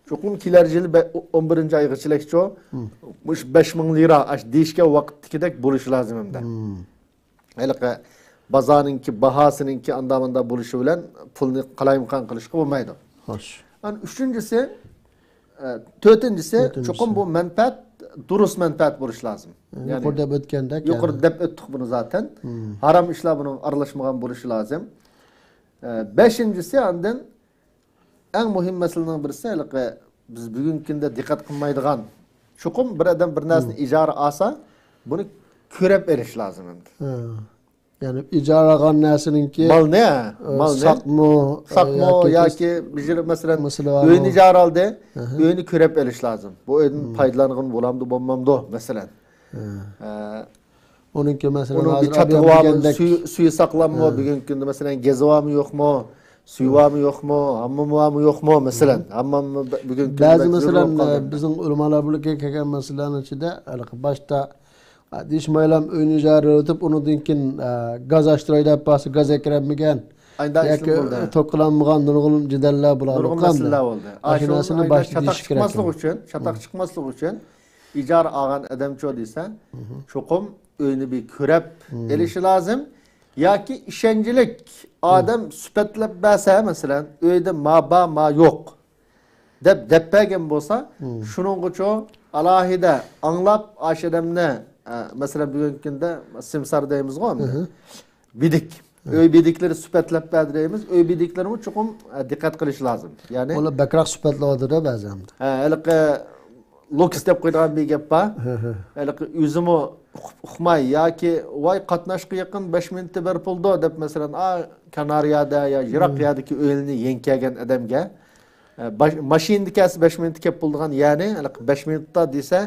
چوقۇم كېلەر يىلى بە-، ئون بىرىنچى ئايغىچىلىكچۇ، مۇشۇ بەش مىڭ لىرا، ئاش دېيىشكەن ۋاقىتتىكىدەك بولۇشى لازىم ئەمدى. ھېلىقى بازارنىڭكى باھاسىنىڭكى ئاندا-ماندا بولۇشى بىلەن پۇلنى قالايمىقان قىلىشقا بولمايدۇ. خوش. ئەنە ئۈچىنچىسى، ئە، تۆتىنچىسى، تۆتىنچىسى. چوقۇم بۇ مەنپەئەت دۇرۇس مەنپەئەت بولۇشى لازىم. يەنى يۇقىرىدا دەپ ئۆتكەندەك، يۇقىرىدا دەپ ئۆتتۇق بۇنى زاتەن. ھارام ئىشلار بۇنىڭغا ئارىلاشمىغان بولۇشى لازىم. ئە، بەشىنچىسى، ئاندىن ئەڭ مۇھىم مەسىلىنىڭ بىرسى، ھېلىقى بىز بۈگۈنكى كۈندە دىققەت قىلمايدىغان، چوقۇم بىر ئادەم بىر نەرسىنى ئىجارە ئالسا، بۇنى كۆرۈپ ئېلىش لازىم ئەمدى. يەنى ئىجارە ئالغان نەرسىنىڭكى، مالنى، ئە، مالنى. ساقمۇ، ئە، ساقمۇ ياكى ياكى بىر مەسىلەن، مەسىلە بارمۇ؟ ئۆينى ئىجارە ئالدى، ئەھە. ئۆينى كۆرەپ ئېلىش لازىم. بۇ ئۆيدىن پايدىلانغىلى بولامدۇ، بولمامدۇ، مەسىلەن. ئە، ئۇنىڭكى، مەسىلەن، ئۇنىڭ بىر ھازىر چاتىقى ئابىم بارمۇ، دېگەندەك، سۈيى، سۈيى ساقلاممۇ، بۈگۈنكى كۈندە، مەسىلەن، گېزى بارمۇ، يوقمۇ، سۈيى بارمۇ، يوقمۇ، ھاممامى بارمۇ، يوقمۇ، مەسىلەن، ھامماممۇ بە-، بۈگۈنكى كۈندە بەزى، بەك زۆرۈر مەسىلەن، بولۇپ قالدى ئەمدى. بىزنىڭ ئۆلىمالار بىرلىكىگە كەلگەن مەسىلىلەرنىڭ ئىچىدە، ھېلىقى باشتا، ئە، دېيىشمايلام، ئۆينى ئىجارە ئېلىۋېتىپ، ئۇنىڭدىن كېيىن، ئە، گاز ئاچتۇراي دەپ بارسا، گاز ئەكىرەلمىگەن ياكى توك قىلالمىغان نۇرغۇن جېدەللەر بولار. نۇرغۇن مەسىلىلەر بولدى. ئاشۇ نەرسىنى باشتا چاتاق چىقماسلىق ئۈچۈن، چاتاق چىقماسلىق ئۈچۈن ئىجارە ئالغان ئادەمچۇ دېسە، چوقۇم ئۆينى بىر كۆرەپ ئېلىشى لازىم. ياكى ئىشەنچلىك ئادەم سۈپەتلەپ بەرسە، مەسىلەن، ئۆيدە ما بار، ما يوق دەپ دەپ بەرگەن بولسا، شۇنىڭغىچۇ ئالاھىدە ئاڭلاپ، ئاشۇ ئادەمنى، ئە، مەسىلەن، بۈگۈنكى كۈندە سىمسار دەيمىزغۇ، بىدىك. ئۆي بىدىكلىرى سۈپەتلەپ بەردى دەيمىز. ئۆي بىدىكلىرىمۇ چوقۇم، ئە، دىققەت قىلىش لازىم. يەنى ئۇلار بەكرەك سۈپەتلەۋاتىدۇ بەزەن. ھە، ھېلىقى لوكس دەپ قويىدىغان بىر گەپ بار. ھېلىقى ئۆزىمۇ ئۇقۇپ ئۇقماي ياكى، ۋاي، قاتناشقا يېقىن بەش مىنۇتتا بېرىپ بولىدۇ دەپ، مەسىلەن، ئا، كانارىيەدە يا يىراق يەردىكى ئۆيلىرىنى يېڭىپ كەلگەن ئادەمگە، ئە، باش-، ماشىنىدا كەلسە بەش مىنۇتتا كېلىپ بولىدىغان يەرنى، ھېلىقى بەش مىنۇتتا دېسە،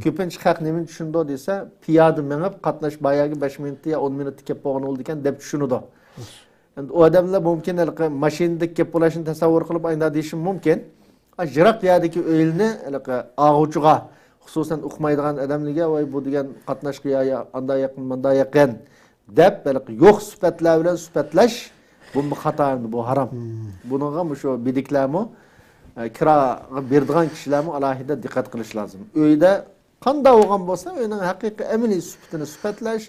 كۆپىنچە خەق نېمىنى چۈشىنىدۇ دېسە، پىيادە مېڭىپ قاتناش بار يەرگە بەش مىنۇتتا يا ئون مىنۇتتا كېلىپ بولغىنى بولىدىكەن دەپ چۈشىنىدۇ. ئەمدى ئۇ ئادەملەر مۇمكىن ھېلىقى ماشىنىدا كېلىپ بولۇشنى تەسەۋۋۇر قىلىپ ئاينا دېيىشى مۇمكىن. ئا، يىراق يەردىكى ئۆيلىرىنى ھېلىقى ئالغۇچىغا، خۇسۇسەن ئۇقمايدىغان ئادەملەرگە، ۋاي، بۇ دېگەن قاتناشقا يا، يا ئاندا يېقىن، ماندا يېقىن دەپ، ھېلىقى يوق سۈپەتلەر بىلەن سۈپەتلەش، بۇمۇ خاتا ئەمدى، بۇ ھارام. بۇنىڭغا مۇشۇ بىدىكلەرمۇ، ئە، كىراغا بېرىدىغان كىشىلەرمۇ ئالاھىدە دىققەت قىلىش لازىم. ئۆيدە قانداق بولغان بولسا، ئۆينىڭ ھەقىقىي ئەمەلىي سۈپىتىنى سۈپەتلەش،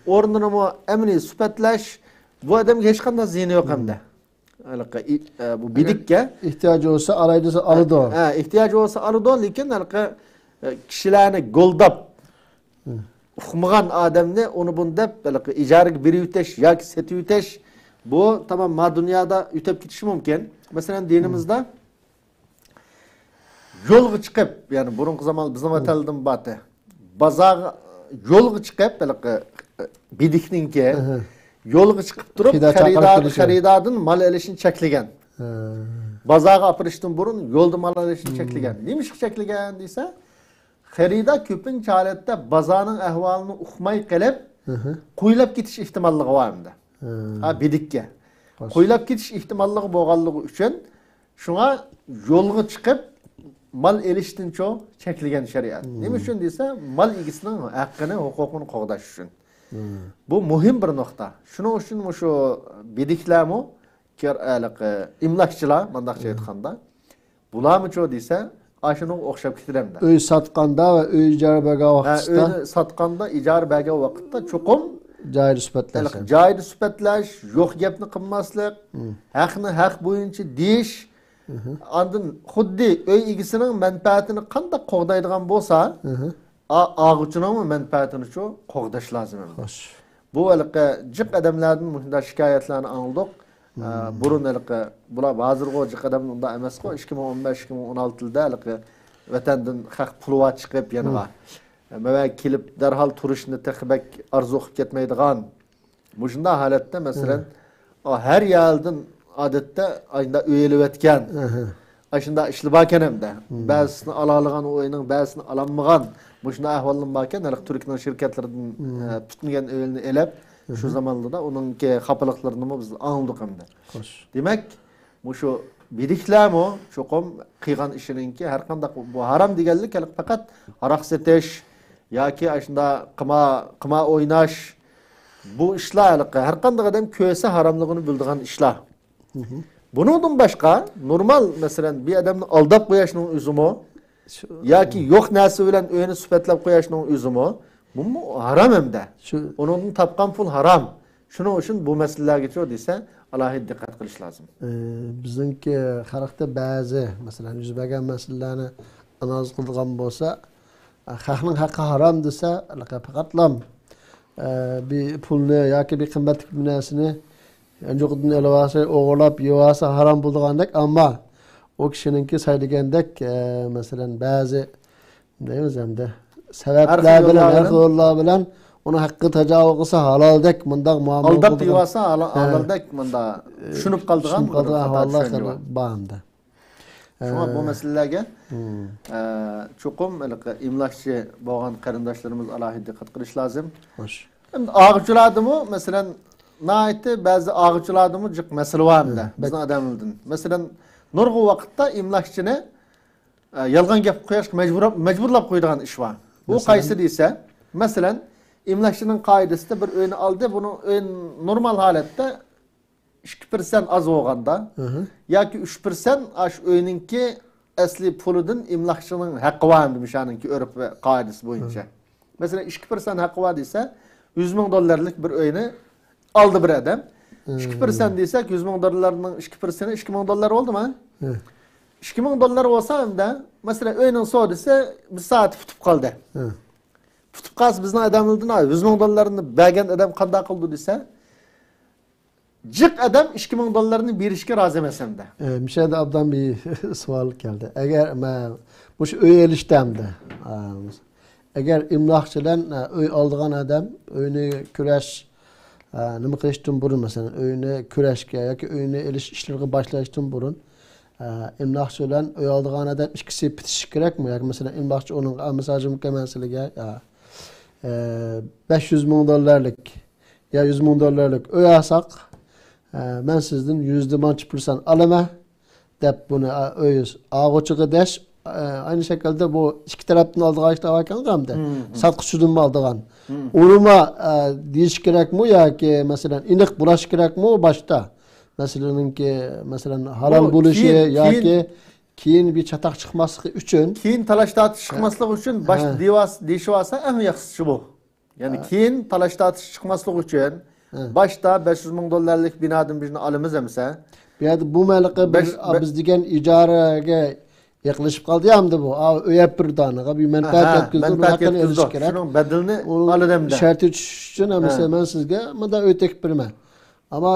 ئورنىنىمۇ ئەمەلىي سۈپەتلەش، بۇ ئادەمگە ھېچقانداق زىيىنى يوق ئەمدى. ھېلىقى ئى-، ئە، بۇ بىدىككە. ئېھتىياجى بولسا ئالاي دېسە ئالىدۇ. ھە، ئېھتىياجى بولسا ئالىدۇ، لېكىن ھېلىقى، ئە، كىشىلەرنى گولداپ، ئۇقمىغان ئادەمنى ئۇنى بۇنى دەپ، ھېلىقى ئىجارىگە بېرىۋېتىش ياكى سېتىۋېتىش، بۇ تامام ما دۇنيادا ئۆتۈپ كېتىشى مۇمكىن. مەسىلەن، دىنىمىزدا يولغا چىقىپ، يەنى بۇرۇنقى زامان بىزنىڭ ۋەتەندىمۇ بارتى. بازارغا يولغا چىقىپ، ھېلىقى، ئە، بىدىكنىڭكى يولغا چىقىپ تۇرۇپ، خېرىدار چاقىرىپ خېرىدار، كېلىشى. خېرىداردىن مال ئېلىشنى چەكلىگەن. بازارغا ئاپىرىشتىن بۇرۇن يولدا مال ئېلىشنى چەكلىگەن. نېمىشقا چەكلىگەن دېسە، خېرىدار كۆپىنچە ھالەتتە بازارنىڭ ئەھۋالىنى ئۇقماي قېلىپ، قويلاپ كېتىش ئېھتىماللىقى بار ئەمدى. ھا، بىدىككە. قويلاپ كېتىش ئېھتىماللىقى بولغانلىقى ئۈچۈن، شۇڭا يولغا چىقىپ مال ئېلىشتىنچۇ چەكلىگەن شەرىئەت. نېمە ئۈچۈن دېسە، مال ئىگىسىنىڭ ھەققىنى، ھوقۇقىنى قوغداش ئۈچۈن. بۇ مۇھىم بىر نۇقتا. شۇنىڭ ئۈچۈن مۇشۇ بىدىكلەرمۇ، كىر-، ھېلىقى ئىملاكچىلار، مانداقچە ئېيتقاندا، بۇلارمۇچۇ دېسە، ئاشۇنىڭغا ئوخشاپ كېتىدۇ ئەمدى. ئۆي ساتقاندا ۋە ئۆي ئىجارە بەرگەن ھە، ۋاقتىدا ئۆينى ساتقاندا، ئىجارە بەرگەن ۋاقىتتا چوقۇم جايىدا سۈپەتلەش. ھېلىقى جايىدا سۈپەتلەش، يوق گەپنى قىلماسلىق، ھەقنى ھەق بويىچە دېيىش، ئاندىن خۇددى ئۆي ئىگىسىنىڭ مەنپەئەتىنى قانداق قوغدايدىغان بولسا، ئا-، ئالغۇچىنىڭمۇ مەنپەئەتىنىچۇ قوغداش لازىم ئەمدى. خوش. بۇ ھېلىقى جىق ئادەملەردىن مۇشۇنداق شىكايەتلەرنى ئاڭلىدۇق. ئە، بۇرۇن ھېلىقى، بۇلار ھازىرغۇ جىق ئادەمنىڭ ئۇنداق ئەمەسقۇ، ئىككى مىڭ ئون بەش، ئىككى مىڭ ئون ئالتە يىلدا ھېلىقى ۋەتەندىن خەق پۇلى بار چىقىپ يەنىغا. ئە، مەۋە كېلىپ دەرھال تۇرۇشنى تېخى بەك ئارزۇ قىلىپ كەتمەيدىغان. مۇشۇنداق ھالەتتە، مەسىلەن، ئا، ھەر يەردىن ئادەتتە ئايندا ئۆي ئېلىۋەتكەن. ئاشۇنداق ئىشلار باركەن ئەمدى. بەزىسىنى ئالالىغان، ئۇ ئۆينىڭ بەزىسىنى ئالالمىغان. مۇشۇنداق ئەھۋاللار باركەن. ھېلىقى تۈركنىڭ شىركەتلىرىدىن، ئە، پۈتۈنلىگەن ئۆيلىرىنى ئېلىپ، شۇ زامانلاردا ئۇنىڭكى خاپىلىقلىرىنىمۇ بىز ئاڭلىدۇق ئەمدى. خوش. دېمەك، مۇشۇ بىدىكلەرمۇ چوقۇم قىلغان ئىشىنىڭكى ھەر قانداق بۇ ھارام دېگەنلىك ھېلىقى پەقەت ھاراق سېتىش ياكى ئاشۇنداق قىما-، قىمار ئويناش، بۇ ئىشلار ھېلىقى ھەر قانداق ئادەم كۆرسە ھاراملىقىنى بىلىدىغان ئىشلار. بۇنىڭدىن باشقا نورمال، مەسىلەن، بىر ئادەمنى ئالداپ قويۇشنىڭ ئۆزىمۇ ياكى يوق نەرسە بىلەن ئۆينى سۈپەتلەپ قويۇشنىڭ ئۆزىمۇ، بۇمۇ ھارام ھەمدە. ئۇنىڭدىن تاپقان پۇل ھارام. شۇنىڭ ئۈچۈن بۇ مەسىلىلەرگىچۇ دېسە، ئالاھىدە دىققەت قىلىش لازىم. ئى، بىزنىڭكى خەلقتە بەزى، مەسىلەن، يۈز بەرگەن مەسىلىلەرنى ئانالىز قىلىدىغان بولسا، ئە، خەقنىڭ ھەققى ھارام دېسە، پەقەتلا، ئە، بىر پۇلنى ياكى بىر قىممەتلىك بىر نەرسىنى يانچۇقىدىن ئېلىۋالسا، ئوغرىلاپ يەۋالسا ھارام بولىدىغاندەك، ئەمما ئۇ كىشىنىڭكى سەن دېگەندەك، ئە، مەسىلەن، بەزى دەيمىز ئەمدى، سەۋەبلەر بىلەن، ھەر خىل يوللار بىلەن ئۇنىڭ ھەققىگە تاجاۋۇز قىلسا، ھالالدەك مۇنداق مۇئامىلە ئالداپ قىلىدىغان، دېۋالسا، ھالا-، ھە. ھالالدەك مۇنداق ئە، چۈشىنىپ قالىدىغان چۈشىنىپ بىر قالىدىغان خاتا ئەھۋاللار چۈشەنچە خېلى بار. بار ئەمدى. شۇڭا بۇ ئە. مەسىلىلەرگە، مم. ئە، چوقۇم ھېلىقى ئىملاچى بولغان قېرىنداشلىرىمىز ئالاھىدە دىققەت قىلىش لازىم. خوش. ئەمدى ئالغۇچىلاردىمۇ، مەسىلەن، ناھايىتى بەزى ئالغۇچىلاردىمۇ جىق مەسىلە بار ئەمدى، ھە، بىزنىڭ بەك ئادەملەردىن. مەسىلەن، نۇرغۇن ۋاقىتتا ئىملاچىنى، ئە، يالغان گەپ قىلىشقا مەجبۇر، مەجبۇرلاپ قويىدىغان ئىش بار. بۇ مەسىلەن؟ قايسى دېسە، مەسىلەن، ئىملاچىنىڭ قائىدىسىدە بىر ئۆينى ئالدى، بۇنىڭ ئۆي نورمال ھالەتتە ئىككى پىرسەنت ئاز بولغاندا، ئىھى. ياكى ئۈچ پىرسەنت ئاشۇ ئۆينىڭكى ئەسلى پۇلىدىن ئىملاقچىنىڭ ھەققى بار ئەمدى مۇشۇنىڭكى ئۆرپ ۋە قائىدىسى بويىچە. مم. مەسىلەن، ئىككى پىرسەنت ھەققى بار دېسە، يۈز مىڭ دوللارلىق بىر ئۆينى ئالدى بىر ئادەم. مم. ئىككى پىرسەنت دېسەك، يۈز مىڭ دوللارنىڭ ئىككى پىرسەنت ئىككى مىڭ دوللار بولدىمۇ؟ مم. ئىككى مىڭ دوللار بولسا ئەمدى، مەسىلەن، ئۆينىڭ سودىسى بىر سائەتتە پۈتۈپ قالدى. مم. پۈتۈپ قالسا، بىزنىڭ ئادەملەردىن، «ھە، يۈز مىڭ دوللارنى بەرگەن ئادەم قانداق قىلىدۇ؟» دېسە، جىق ئادەم ئىككى مىڭ دوللارنى بېرىشكە رازى ئەمەس ئەمدى. ئە، مۇشۇ يەردە ئوبدان بىر سوئال كەلدى. ئەگەر مەن مۇشۇ ئۆي ئېلىشتا ئەمدى، ئە، ئەگەر ئىملاقچى بىلەن، ئە، ئۆي ئالىدىغان ئادەم ئۆينى كۆرۈش، ئە، نېمە قىلىشتىن بۇرۇن، مەسىلەن، ئۆينى كۆرۈشكە ياكى ئۆينى ئېلىش ئىشلىرىغا باشلاشتىن بۇرۇن، ئە، ئىملاقچى بىلەن ئۆي ئالىدىغان ئادەم ئىككىسى پۈتۈشۈشى كېرەكمۇ؟ ياكى، مەسىلەن، ئىملاقچى ئۇنىڭغا، «ئە، مىسال ئۈچۈن، مەن سىلىگە، ئە، ئە، بەش يۈز مىڭ دوللارلىق يا يۈز مىڭ دوللارلىق ئۆي ئالساق، ئە، مەن سىزدىن يۈزدە مانچە پىرسەنت ئالىمەن» دەپ بۇنى، ئە، ئۆي ئالغۇچىغا دەش، ئە، ئەينى شەكىلدە بۇ ئىككى تەرەپتىن ئالىدىغان ئىش بار ئىكەن ئەمدى. مم، مم. ساتقۇچىدىنمۇ ئالىدىغان. مم. ئۇنىمۇ، ئە، دېيىش كېرەكمۇ ياكى، مەسىلەن، ئېنىق بولاش كېرەكمۇ باشتا؟ مەسىلىنىڭكى، مەسىلەن، ھالال بۇ بولۇشى كېيىن، ياكى كېيىن، كېيىن بىر چاتاق چىقماسلىقى ئۈچۈن. كېيىن تالاش تارتىش چىقماسلىقى ئۈچۈن باش ھە. دېۋاس-، دېيىشىۋالسا ئەڭ ياخشىسى بۇ. يەنى ھە. كېيىن تالاش تارتىش چىقماسلىقى ئۈچۈن ھە. باشتا بەش يۈز مىڭ دوللارلىق بىنادىن بىرنى ئالىمىز ئەمىسە. بۇ يەردە بۇ مەلىقى بىر بەش، بە- بىز دېگەن ئىجارىگە يېقىنلىشىپ قالدى ئەمدى بۇ. ئا، ئۆي ئەپ بىرىدانىغا بىر مەنپەئەت ئەھە، يەتكۈزدى، ئۇنىڭ مەنپەئەت ھەققىنى ئېلىش يەتكۈزدى. كېرەك. شۇنىڭ بەدىلىنى ئۇنىڭ ئالىدۇ ئەمدى. شەرتى چۈشۈش ئۈچۈن ئەمىسە ھە. مەن سىزگە مۇنداق ئۆي تېپىپ بېرىمەن. ئەمما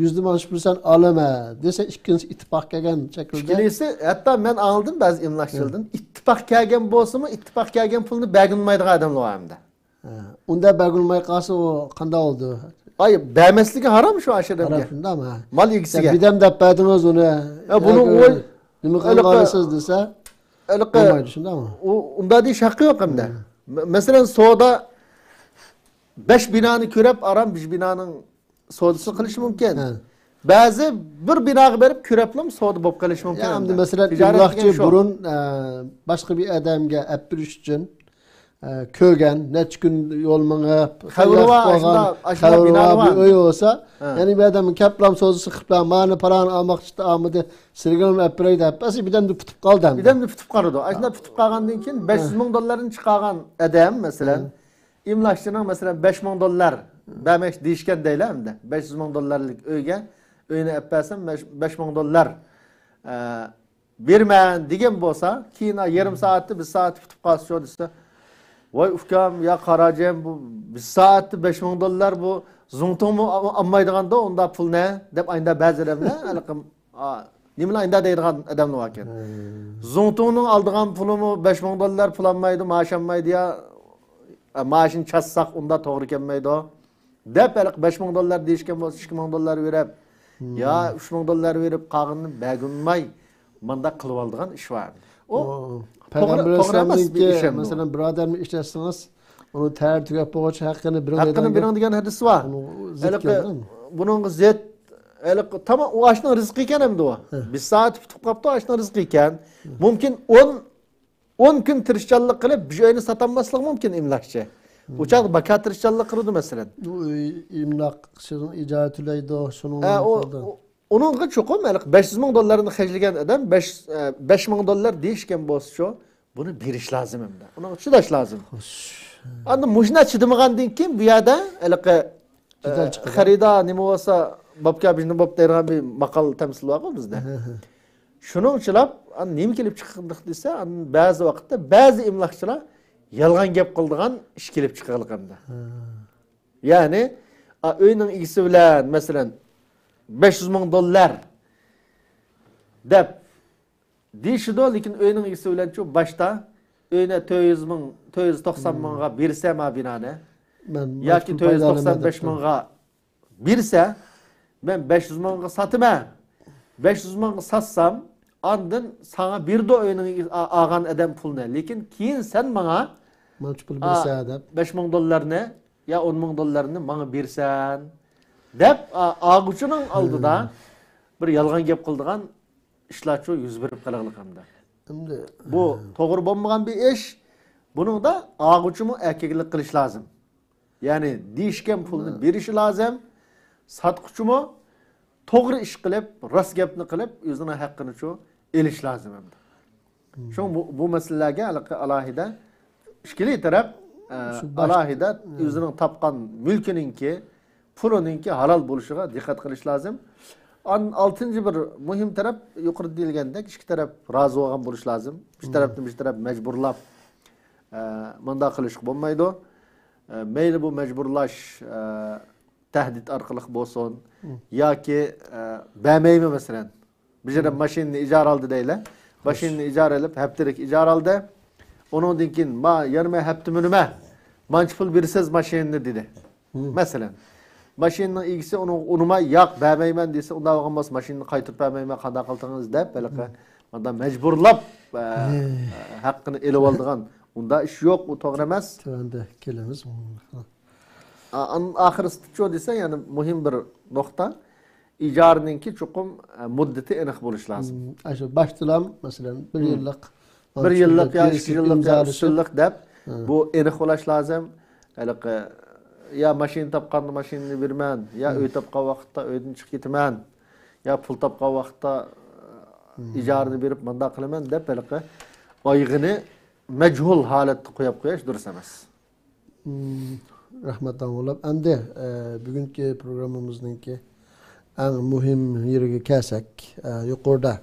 يۈزدە مانا شۇ پىرسەنت ئالىمەن دېسە، ئىككىنچىسى ئىتتىپاق كەلگەن شەكىلدە. ئىككىنچىسى، ھەتتا مەن ئاڭلىدىم بەزى ئىملاقچىلاردىن، ھە. ئىتتىپاق كەلگەن بولسىمۇ، ئىتتىپاق كەلگەن پۇلنى بەرگىلى بولمايدىغان ئادەملەر بار ئەمدى. ھە. ئۇنداق بەرگىلى بولماي قالسا، ئۇ قانداق بولىدۇ؟ ئاي، بەرمەسلىكى ھارام شۇ ئاشۇ ئادەمگە. ھارام شۇنداقمۇ؟ مال ئېگىسىگە. بىدەم دەپ بەردىڭىز ئۇنى. ھە، بۇنىڭ ياكى ئۇ نېمە قىلىپ ھېلىقى، بارىسىز دېسە، ھېلىقى بولمايدۇ، شۇنداقمۇ؟ ئۇ، ئۇنداق دېيىش ھەققى يوق ئەمدى. ھە. مە-، مەسىلەن، سودا بەش بىنانى كۆرۈپ، ئاران بىر بىنانىڭ سودىسى قىلىشى مۇمكىن. ھە. بەزى بىر بىناغا بېرىپ كۆرۈپلا سودا بولۇپ قېلىشى مۇمكىن يا، ئەمدى. ئەمدى مەسىلەن، تىجارەت ئىملاقچى دېگەن شۇ. بۇرۇن، ئە، باشقا بىر ئادەمگە ئەپ بېرىش ئۈچۈن، ئە، كۆرگەن، نەچچە كۈن يول مېڭىپ، خەۋىرى بار، قالغان، ئاشۇنداق، ئاشۇنداق خەۋىرى بار بىنالار بىر بار. ئۆي بولسا، ھە. يەنى بىر ئادەم كەپلام سودىسى قىلىپلا، مانا پالان ئالماقچى ئالمىدى، سىلىگىمۇ ئەپ بېرەي دەپ، بەس بىردەمدە پۈتۈپ قالدى ئەمدى. بىردەمدە پۈتۈپ قالىدۇ. ئاشۇنداق پۈتۈپ قالغاندىن كېيىن، ھە. بەش يۈز مىڭ دوللارنى چىقارغان ئادەم، مەسىلەن، ھە. ئىملاقچىنىڭ، مەسىلەن، بەش مىڭ دوللار بەرمەكچى دېيىشكەن دەيلى ئەمدى. بەش يۈز مىڭ دوللارلىق ئۆيگە، ئۆينى ئەپ بەرسەم، بەش، بەش مىڭ دوللار، ئە، بېرىمەن دېگەن بولسا، كېيىن يېرىم سائەتتە، بىر سائەتتە پۈتۈپ قالسا شۇ دېسە، ۋاي ئۇكام، يا قاراجىيىم، بۇ بىر سائەتتە بەش مىڭ دوللار، بۇ زۇڭتۇڭمۇ ئالمايدىغاندۇ ئۇنداق پۇلنى، دەپ ئاينىدا بەزى ئادەملەر ھېلىقى، ئا، نېمىلا ئاينىدا دەيدىغان ئادەملەر باركەن. ھە. زۇڭتۇڭنىڭ ئالىدىغان پۇلىمۇ بەش مىڭ دوللار پۇل ئالمايدۇ، مائاش ئالمايدۇ يا، ئا، مائاشىنى چاتساق ئۇنداق توغرا كەلمەيدۇ. دەپ ھېلىقى بەش مىڭ دوللار دېيىشكەن بولسا، ئىككى مىڭ دوللار بېرىپ، يا ئۈچ مىڭ دوللار بېرىپ، قالغىنىنى بەرگۈلىماي، مانداق قىلىۋالىدىغان ئىش بار. ئۇ توغرا، توغرا ئەمەس بىر ئىش ئەمدى ئۇ. مەسىلەن، بىر ئادەمنى ئىشلەتسىڭىز، ئۇنىڭ تەرى تۈگەپ بولغۇچە ھەققىنى بېرىڭ ھەققىنى دەيدىغان بېرىڭ گەپ. دېگەن ھەدىس بار. ئۇنىڭ زىت ھېلىقى، كەلدى. بۇنىڭغا زىت، ھېلىقى، تامام، ئۇ ئاشنىڭ رىزقى ئىكەن ئەمدى ئۇ. ھە. بىر سائەت پۈتۈپ قاپتۇ، ئاشنىڭ رىزقى ئىكەن. ھە. مۇمكىن ئون ئون كۈن تىرىشچانلىق قىلىپ، بىر ئۆينى ساتالماسلىقى مۇمكىن ئىملاقچى. ئۇ چاغدا باكا تىرىشچانلىق قىلىدۇ، مەسىلەن. ئۇ ئۆي ئىملاقچىنىڭ ئىجارە تۆلەيدۇ، شۇنىڭ ھە، ئۇ، ئۇ، ئۇنىڭغا چوقۇم ھېلىقى بەش يۈز مىڭ دوللارنى خەجلىگەن ئادەم بەش، ئە، بەش مىڭ دوللار دېيىشكەن بولسىچۇ، بۇنى بېرىش لازىم ئەمدى. ئۇنىڭغا چىداش لازىم. خوش. ئاندىن مۇشۇنداق چىدىمىغاندىن كېيىن بۇ يەردە ھېلىقى، جېدەل ئە، چىقىدۇ. خېرىدار نېمە بولسا، بابكا بىزنى بوپ دەيدىغان بىر ماقال تەمسىل بارغۇ بىزدە. ھە، ھە. شۇنىڭ ئىچىلاپ، ئاندىن نېمە كېلىپ چىققىدىق دېسە، ئاندىن بەزى ۋاقىتتا بەزى ئىملاقچىلار يالغان گەپ قىلىدىغان ئىش كېلىپ چىققانلىق ئەمدى. ھە. يەنى، ئا، ئۆينىڭ ئىگىسى بىلەن، مەسىلەن، بەش يۈز مىڭ دوللار دەپ دېيىشىدۇ، لېكىن ئۆينىڭ ئىگىسى بىلەنچۇ باشتا ئۆينى تۆت يۈز مىڭ، تۆت يۈز توقسان مىڭغا بېرسە ما بىنانى، مەن ياكى تۆت يۈز توقسان بەش مىڭغا بەرسە، مەن بەش يۈز مىڭغا ساتىمەن. بەش يۈز مىڭغا ساتسام، ئاندىن ساڭا بېرىدۇ ئۆينىڭ ئا-، ئالغان ئادەم پۇلنى. لېكىن كېيىن سەن ماڭا، مانچە پۇل بېرىسەن دەپ، بەش مىڭ دوللارنى يا ئون مىڭ دوللارنى ماڭا بېرىسەن دەپ، ئا-، ئالغۇچىنىڭ ئالدىدا بىر يالغان گەپ قىلىدىغان ئىشلارچۇ يۈز بېرىپ قېلىغلىق ئەمدى. ئەمدى بۇ توغرا بولمىغان بىر ئىش. بۇنىڭدا ئالغۇچىمۇ ئەركەكلىك قىلىش لازىم. يەنى دېيىشكەن پۇلنى بېرىشى لازىم. ساتقۇچىمۇ توغرا ئىش قىلىپ، راست گەپنى قىلىپ، ئۆزىنىڭ ھەققىنىچۇ ئېلىش لازىم ئەمدى. شۇڭا بۇ، بۇ مەسىلىلەرگە ھېلىقى ئالاھىدە ئىككىلى تەرەپ، ئە، شۇ باش- ئالاھىدە ئۆزىنىڭ تاپقان مۈلكىنىڭكى، پۇلىنىڭكى ھالال بولۇشىغا دىققەت قىلىش لازىم. ئان-، ئالتىنچى بىر مۇھىم تەرەپ، يۇقىرىدا دېيىلگەندەك، ئىككى تەرەپ رازى بولغان بولۇش لازىم. بىر تەرەپنى بىر تەرەپ مەجبۇرلاپ، ئە، مۇنداق قىلىشقا بولمايدۇ. ئە، مەيلى بۇ مەجبۇرلاش، ئە، تەھدىت ئارقىلىق بولسۇن ياكى، ئە، بەرمەيمەن، مەسىلەن، بىر يەردە ماشىنىنى ئىجارە ئالدى دەيلى. ماشىنىنى ئىجارە ئېلىپ، ھەپتىلىك ئىجارە ئالدى. ئۇنىڭدىن كېيىن، ما، يەنە مەن ھەپتە مۈنىمەن، مانچە پۇل بېرىسىز ماشىنىنى، دېدى. مەسىلەن، ماشىنىنىڭ ئىگىسى ئۇنىڭ ئۇنىماي، ياق، بەرمەيمەن دېسە، ئۇنداق بولغان بولسا ماشىنىنى قايتۇرۇپ بەرمەيمەن، قانداق قىلدىڭىز دەپ، ھېلىقى مۇنداق مەجبۇرلاپ، ئە، ھەققىنى ئېلىۋالىدىغان ئۇنداق ئىش يوق، ئۇ توغرا ئەمەس. تۆۋەندە كېلىمىز. ئا-، ئان-، ئاخىرسىچۇ دېسە، يەنە مۇھىم بىر نۇقتا، ئىجارىنىڭكى چوقۇم، ئە، مۇددىتى ئېنىق بولۇشى لازىم. مم، ئاشۇ باشتىلام، مەسىلەن، بىر يىللىق، بىر يىللىق يا ئىككى يىللىق يا ئۈچ يىللىق دەپ، بۇ ئېنىق بولۇش لازىم. ھېلىقى، يا ماشىنا تاپقاندا ماشىنىنى بېرىمەن، يا ئۆي تاپقان ۋاقىتتا ئۆيدىن چىقىپ كېتىمەن، يا پۇل تاپقان ۋاقىتتا، ئىجارىنى بېرىپ مۇنداق قىلىمەن دەپ، ھېلىقى ئايىغىنى مەجھۇل ھالەتتە قويۇپ قويۇش دۇرۇس ئەمەس. مم، رەھمەت، داڭغۇللاپ. ئەمدى، ئە، بۈگۈنكى پروگراممىمىزنىڭكى ئەڭ مۇھىم يېرىگە كەلسەك، ئە، يۇقىرىدا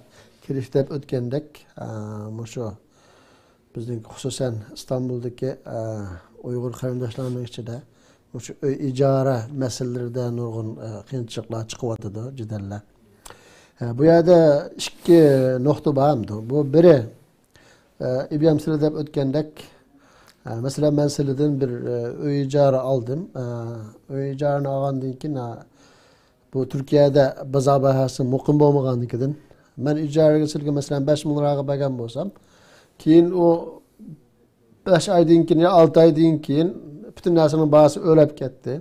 كىرىشتە دەپ ئۆتكەندەك، ئە، مۇشۇ بىزنىڭ خۇسۇسەن ئىستانبۇلدىكى، ئە، ئۇيغۇر قېرىنداشلارنىڭ ئىچىدە مۇشۇ ئۆي ئىجارە مەسىلىلىرىدە نۇرغۇن، ئە، قىيىنچىلىقلار چىقىۋاتىدۇ، جېدەللەر. ئە، بۇ يەردە ئىككى نۇقتا بار ئەمدى. بۇ بىرى، ئە، ئىبراھىم سىلى دەپ ئۆتكەندەك، ئە، مەسىلەن، مەن سىلىدىن بىر، ئە، ئۆي ئىجارە ئالدىم. ئە، ئۆي ئىجارىنى ئالغاندىن كېيىن، ئە، بۇ تۈركىيەدە بازار باھاسى مۇقىم بولمىغاندىكىن، مەن ئىجارىگە سىلىگە، مەسىلەن، بەش مىڭ لىراغا بەرگەن بولسام، كېيىن ئۇ بەش ئايدىن كېيىن يا ئالتە ئايدىن كېيىن پۈتۈن نەرسىنىڭ باھاسى ئۆرلەپ كەتتى.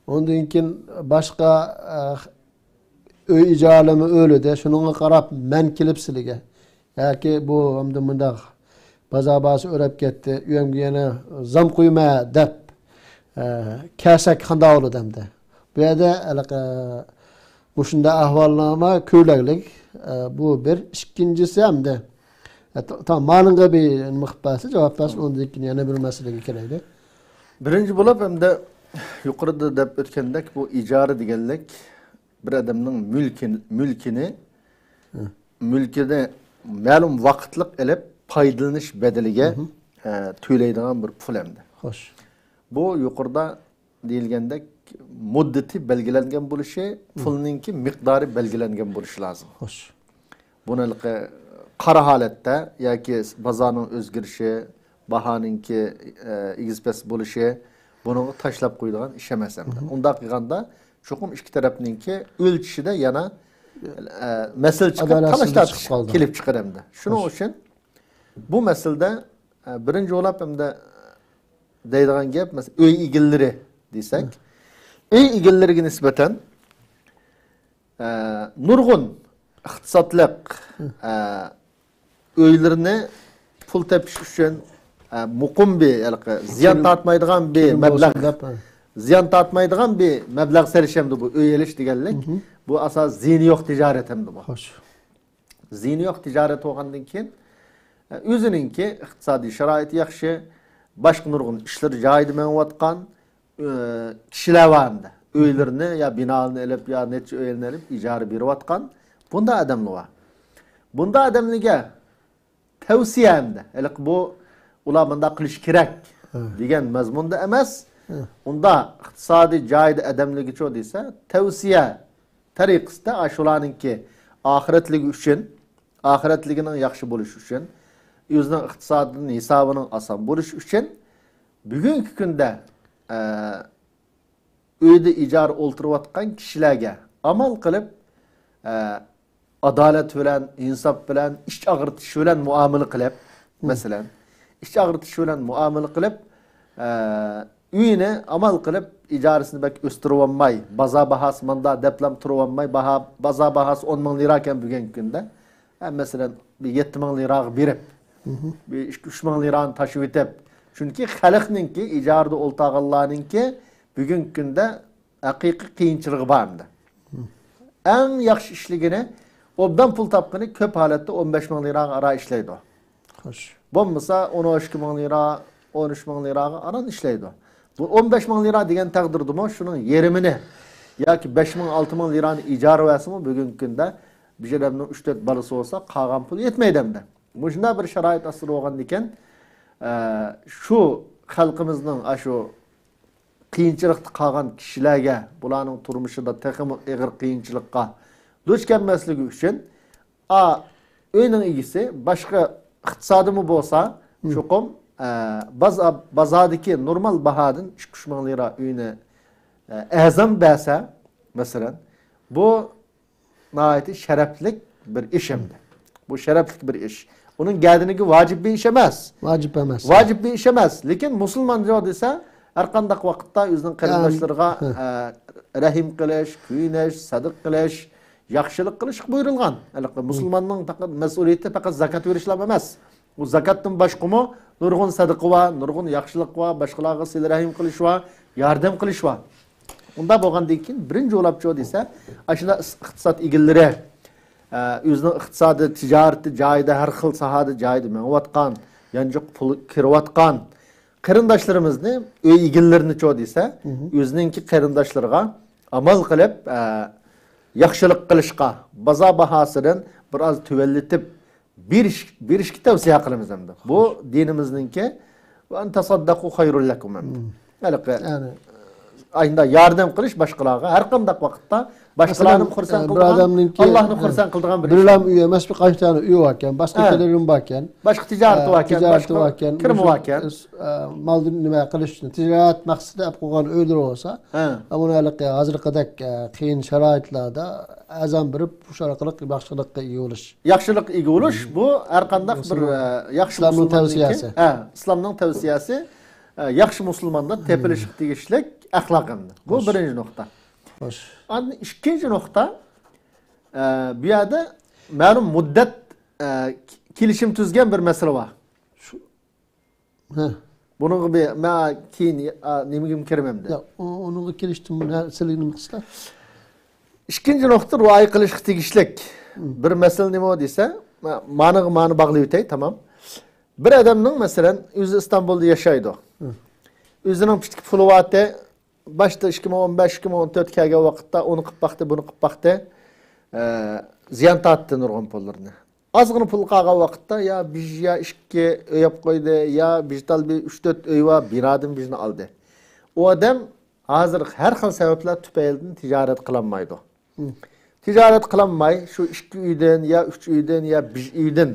ئۇندىن كېيىن باشقا، ئە، ئۆي ئىجارىلىرىمۇ ئۆرلىدى. شۇنىڭغا قاراپ مەن كېلىپ سىلىگە، ياكى بۇ ئەمدى مۇنداق بازار باھاسى ئۆرلەپ كەتتى، ئۆيۈمگە يەنە زام قويما دەپ، ئە، كەلسەك قانداق بولىدۇ ئەمدى؟ بۇ يەردە ھېلىقى مۇشۇنداق ئەھۋاللارمۇ كۆرۈلەرلىك. ئە، بۇ بىر. ئىككىنچىسى ئەمدى، ئە، تا-، تا-، مانىڭغا بىر نېمە قىلىپ بەرسە، جاۋاب بەرسە، ئۇنىڭدىن كېيىن يەنە بىر مەسىلىگە كېلەيلى. بىرىنچى بولۇپ، ئەمدى يۇقىرىدا دەپ ئۆتكەندەك، بۇ ئىجارە دېگەنلىك بىر ئادەمنىڭ مۈلكىنى، مۈلكىنى، مۈلكىنى مەلۇم ۋاقىتلىق ئېلىپ پايدىلىنىش بەدىلىگە، ئە، تۆلەيدىغان بىر پۇل ئەمدى. خوش. بۇ يۇقىرىدا دېيىلگەندەك مۇددىتى بەلگىلەنگەن بولۇشى، پۇلنىڭكى مىقدارى بەلگىلەنگەن بولۇشى لازىم. خوش. بۇنى ھېلىقى قارا ھالەتتە ياكى بازارنىڭ ئۆزگىرىشى، باھانىڭكى، ئە، ئېگىز-پەس بولۇشى بۇنىڭغا تاشلاپ قويىدىغان ئىش ئەمەس ئەمدى. ئۇنداق قىلغاندا چوقۇم ئىككى تەرەپنىڭكى ئۆلچىشىدە يەنە، ئە، مەسىلە چىقىپ، تالاش-تارتىش كېلىپ چىقىدۇ ئەمدى. شۇنىڭ ئۈچۈن بۇ مەسىلىدە، ئە، بىرىنچى بولاپ ئەمدى دەيدىغان گەپ، مەسىلەن، ئۆي ئىگىلىرى دېسەك، ئۆي ئىگىلىرىگە نىسبەتەن، ئە، نۇرغۇن ئىقتىسادلىق، ئە، ئۆيلىرىنى پۇل تېپىش ئۈچۈن، ئە، مۇقىم بىر، ھېلىقى زىيان تارتمايدىغان بىر مەبلەغ، زىيان تارتمايدىغان بىر مەبلەغ سېلىش ئەمدى بۇ ئۆي ئېلىش دېگەنلىك. بۇ ئاساسىي زىيىنى يوق تىجارەت ئەمدى بۇ. خوش. زىيىنى يوق تىجارەت بولغاندىن كېيىن، ئۆزىنىڭكى ئىقتىسادىي شارائىتى ياخشى، باشقا نۇرغۇن ئىشلىرى جايىدا مېڭىۋاتقان، ئۆ، كىشىلەر بار ئەمدى. ئۆيلىرىنى يا بىنالىرىنى ئېلىپ، يا نەچچە ئۆيلىرىنى ئېلىپ ئىجارە بېرىۋاتقان بۇنداق ئادەملەر بار. بۇنداق ئادەملەرگە تەۋسىيە ئەمدى. ھېلىقى بۇ، ئۇلار مۇنداق قىلىشى كېرەك دېگەن مەزمۇندا ئەمەس. ئۇنداق ئىقتىسادىي جايىدا ئادەملەرگىچۇ دېسە، تەۋسىيە تەرىقىسىدە ئاشۇلارنىڭكى ئاخىرەتلىكى ئۈچۈن، ئاخىرەتلىكىنىڭ ياخشى بولۇشى ئۈچۈن، ئۆزىنىڭ ئىقتىسادىنىڭ ھېسابىنىڭ ئاسان بولۇشى ئۈچۈن، بۈگۈنكى كۈندە ئە، ئۆيدە ئىجارە ئولتۇرۇۋاتقان كىشىلەرگە ئامال قىلىپ، ئە، ئادالەت بىلەن، ئىنساپ بىلەن، ئىچ ئاغرىتىش بىلەن مۇئامىلە قىلىپ، مەسىلەن، ئىچ ئاغرىتىش بىلەن مۇئامىلە قىلىپ، ئە، ئۆينى ئامال قىلىپ ئىجارىسىنى بەك ئۆستۈرۈۋالماي، بازار باھاسى ماندا دەپلا تۇرۇۋالماي، باھا، بازار باھاسى ئون مىڭ لىرا ئىكەن بۈگۈنكى كۈندە. ھە، مەسىلەن، بىر يەتتە مىڭ لىرا بېرىپ، بىر ئىككى، ئۈچ مىڭ لىرانى تاشلىۋېتىپ. چۈنكى خەلقنىڭكى، ئىجارىدە ئولتۇرغانلارنىڭكى بۈگۈنكى كۈندە ھەقىقىي قىيىنچىلىقى بار ئەمدى. ئەڭ ياخشى ئىشلىگىنى، ئوبدان پۇل تاپقىنى كۆپ ھالەتتە ئون بەش مىڭ لىراغا ئارا ئىشلەيدۇ. خوش. بولمىسا ئون ئىككى مىڭ لىرا، ئون ئۈچ مىڭ لىراغا ئاران ئىشلەيدۇ. بۇ ئون بەش مىڭ لىرا دېگەن تەقدىردىمۇ شۇنىڭ يېرىمىنى ياكى بەش مىڭ، ئالتە مىڭ لىرانى ئىجارە بەرسىمۇ بۈگۈنكى كۈندە بىر ئادەمنىڭ ئۈچ تۆت بالىسى بولسا قالغان پۇل يەتمەيدۇ ئەمدى. مۇشۇنداق بىر شارائىت ئاستىدا بولغاندىكىن، ئە، شۇ خەلقىمىزنىڭ ئاشۇ قىيىنچىلىقتا قالغان كىشىلەرگە، بۇلارنىڭ تۇرمۇشىدا تېخىمۇ ئېغىر قىيىنچىلىققا دۇچ كەلمەسلىكى ئۈچۈن، ئا، ئۆينىڭ ئىگىسى باشقا ئىقتىسادىمۇ بولسا، چوقۇم، ئە، بازا-، بازاردىكى نورمال باھادىن ئىككى، ئۈچ مىڭ لىرا ئۆينى، ئە، ئەرزان بەرسە، مەسىلەن، بۇ ناھايىتى شەرەپلىك بىر ئىش ئەمدى. بۇ شەرەپلىك بىر ئىش. ئۇنىڭ گەدىنىگە ۋاجىپ بىر ئىش ئەمەس. ۋاجىپ ئەمەس. ۋاجىپ بىر ئىش ئەمەس. لېكىن مۇسۇلمان دېسە، ھەر قانداق ۋاقىتتا ئۆزىنىڭ قېرىنداشلىرىغا، ئە، رەھىم قىلىش، كۆيۈنۈش، سەدىقە قىلىش، ياخشىلىق قىلىشقا بۇيرۇلغان. ھېلىقى مۇسۇلماننىڭ پەقەت مەسئۇلىيىتى پەقەت زاكات بېرىشلا ئەمەس. ئۇ زاكاتتىن باشقىمۇ نۇرغۇن سەدىقە بار، نۇرغۇن ياخشىلىق بار، باشقىلارغا سىلە رەھىم قىلىش بار، ياردەم قىلىش بار. ئۇنداق بولغاندىن كېيىن بىرىنچى بولۇپ شۇ دېسە، ئاشۇنداق ئىس-، ئىقتىساد ئىگىلىرى، ئە، ئۆزىنىڭ ئىقتىسادى، تىجارىتى جايىدا، ھەر خىل ساھەدە جايىدا مېڭىۋاتقان، يانچۇق پۇل كىرىۋاتقان قېرىنداشلىرىمىزنى، ئۆي ئىگىلىرىنى شۇ دېسە، ئۆزىنىڭكى قېرىنداشلىرىغا ئامال قىلىپ، ئە، ياخشىلىق قىلىشقا، بازار باھاسىدىن بىر ئاز تۆۋەنلىتىپ، بېرىش، بېرىشكە تەۋسىيە قىلىمىز ئەمدى. بۇ دىنىمىزنىڭكى، «ۋە ئەن تەسەددەقۇ خەيرۇل لەكۇم» ئەمدى. ھېلىقى، يەنى، ئاشۇنداق ياردەم قىلىش باشقىلارغا، ھەر قانداق ۋاقىتتا باشقىلارنى خۇرسەن قىلىدىغان، ئاللاھنى خۇرسەن قىلىدىغان بىر ئىش. بىرلام ئۆي ئەمەس، بىر قانچە دانە ئۆي باركەن، باشقا كېلىرىم باركەن. باشقا تىجارىتى باركەن، كىرىمى باركەن. مالدىن نېمە قىلىش ئۈچۈن، تىجارەت مەقسىتىدە ئەپ قويغان ئۆيلىرى بولسا، ئە، مانا ھېلىقى ھازىرقىدەك، ئە، قىيىن شارائىتلاردا ئەرزان بېرىپ، شۇ ئارقىلىق ياخشىلىققا ئىگە بولۇش. ياخشىلىققا ئىگە بولۇش، بۇ ھەر قانداق بىر، ئە، ياخشى مۇسۇلماننىڭكى، ئىسلامنىڭ تەۋسىيەسى. ئە، ئىسلامنىڭ تەۋسىيەسى، ئە، ياخشى مۇسۇلماندا تېپىلىشقا تېگىشلىك ئەخلاق ئەمدى. بۇ بىرىنچى نۇقتا. ئاندىن ئىككىنچى نۇقتا، ئە، بۇ يەردە مەلۇم مۇددەت، ئە، كېلىشىم تۈزگەن بىر مەسىلە بار. شۇ، ھە. بۇنىڭغا بىر، مەن كېيىن، ئا، نېمىگىمۇ كىرىمەن دە. ياق، ئۇ، ئۇنىڭغا كېلىشتىن بۇ نە-، سىلىگە نېمە قىلسا؟ ئىككىنچى نۇقتا رىئايە قىلىشقا تېگىشلىك بىر مەسىلە نېمە دېسە، مە-، مانىغا مانى باغلىۋېتەي، تامام. بىر ئادەمنىڭ، مەسىلەن، ئۆزى ئىستانبۇلدا ياشايدۇ. ئۆزىنىڭ پىتىكى پۇلى بارتى، باشتا ئىككى مىڭ ئون بەش، ئىككى مىڭ ئون تۆت كەلگەن ۋاقىتتا ئۇنى قىپ باقتى، بۇنى قىپ باقتى. ئە، زىيان تارتتى نۇرغۇن پۇللىرىنى. ئازغىنە پۇل قالغان ۋاقىتتا يا بىر يا ئىككى ئۆي ئېلىپ قويدى، يا بىر تال بىر ئۈچ تۆت ئۆي بار، بىنادىن بىرنى ئالدى. ئۇ ئادەم ھازىر ھەر خىل سەۋەبلەر تۈپەيلىدىن تىجارەت قىلالمايدۇ. تىجارەت قىلالماي، شۇ ئىككى ئۆيدىن يا ئۈچ ئۆيدىن يا بىر ئۆيدىن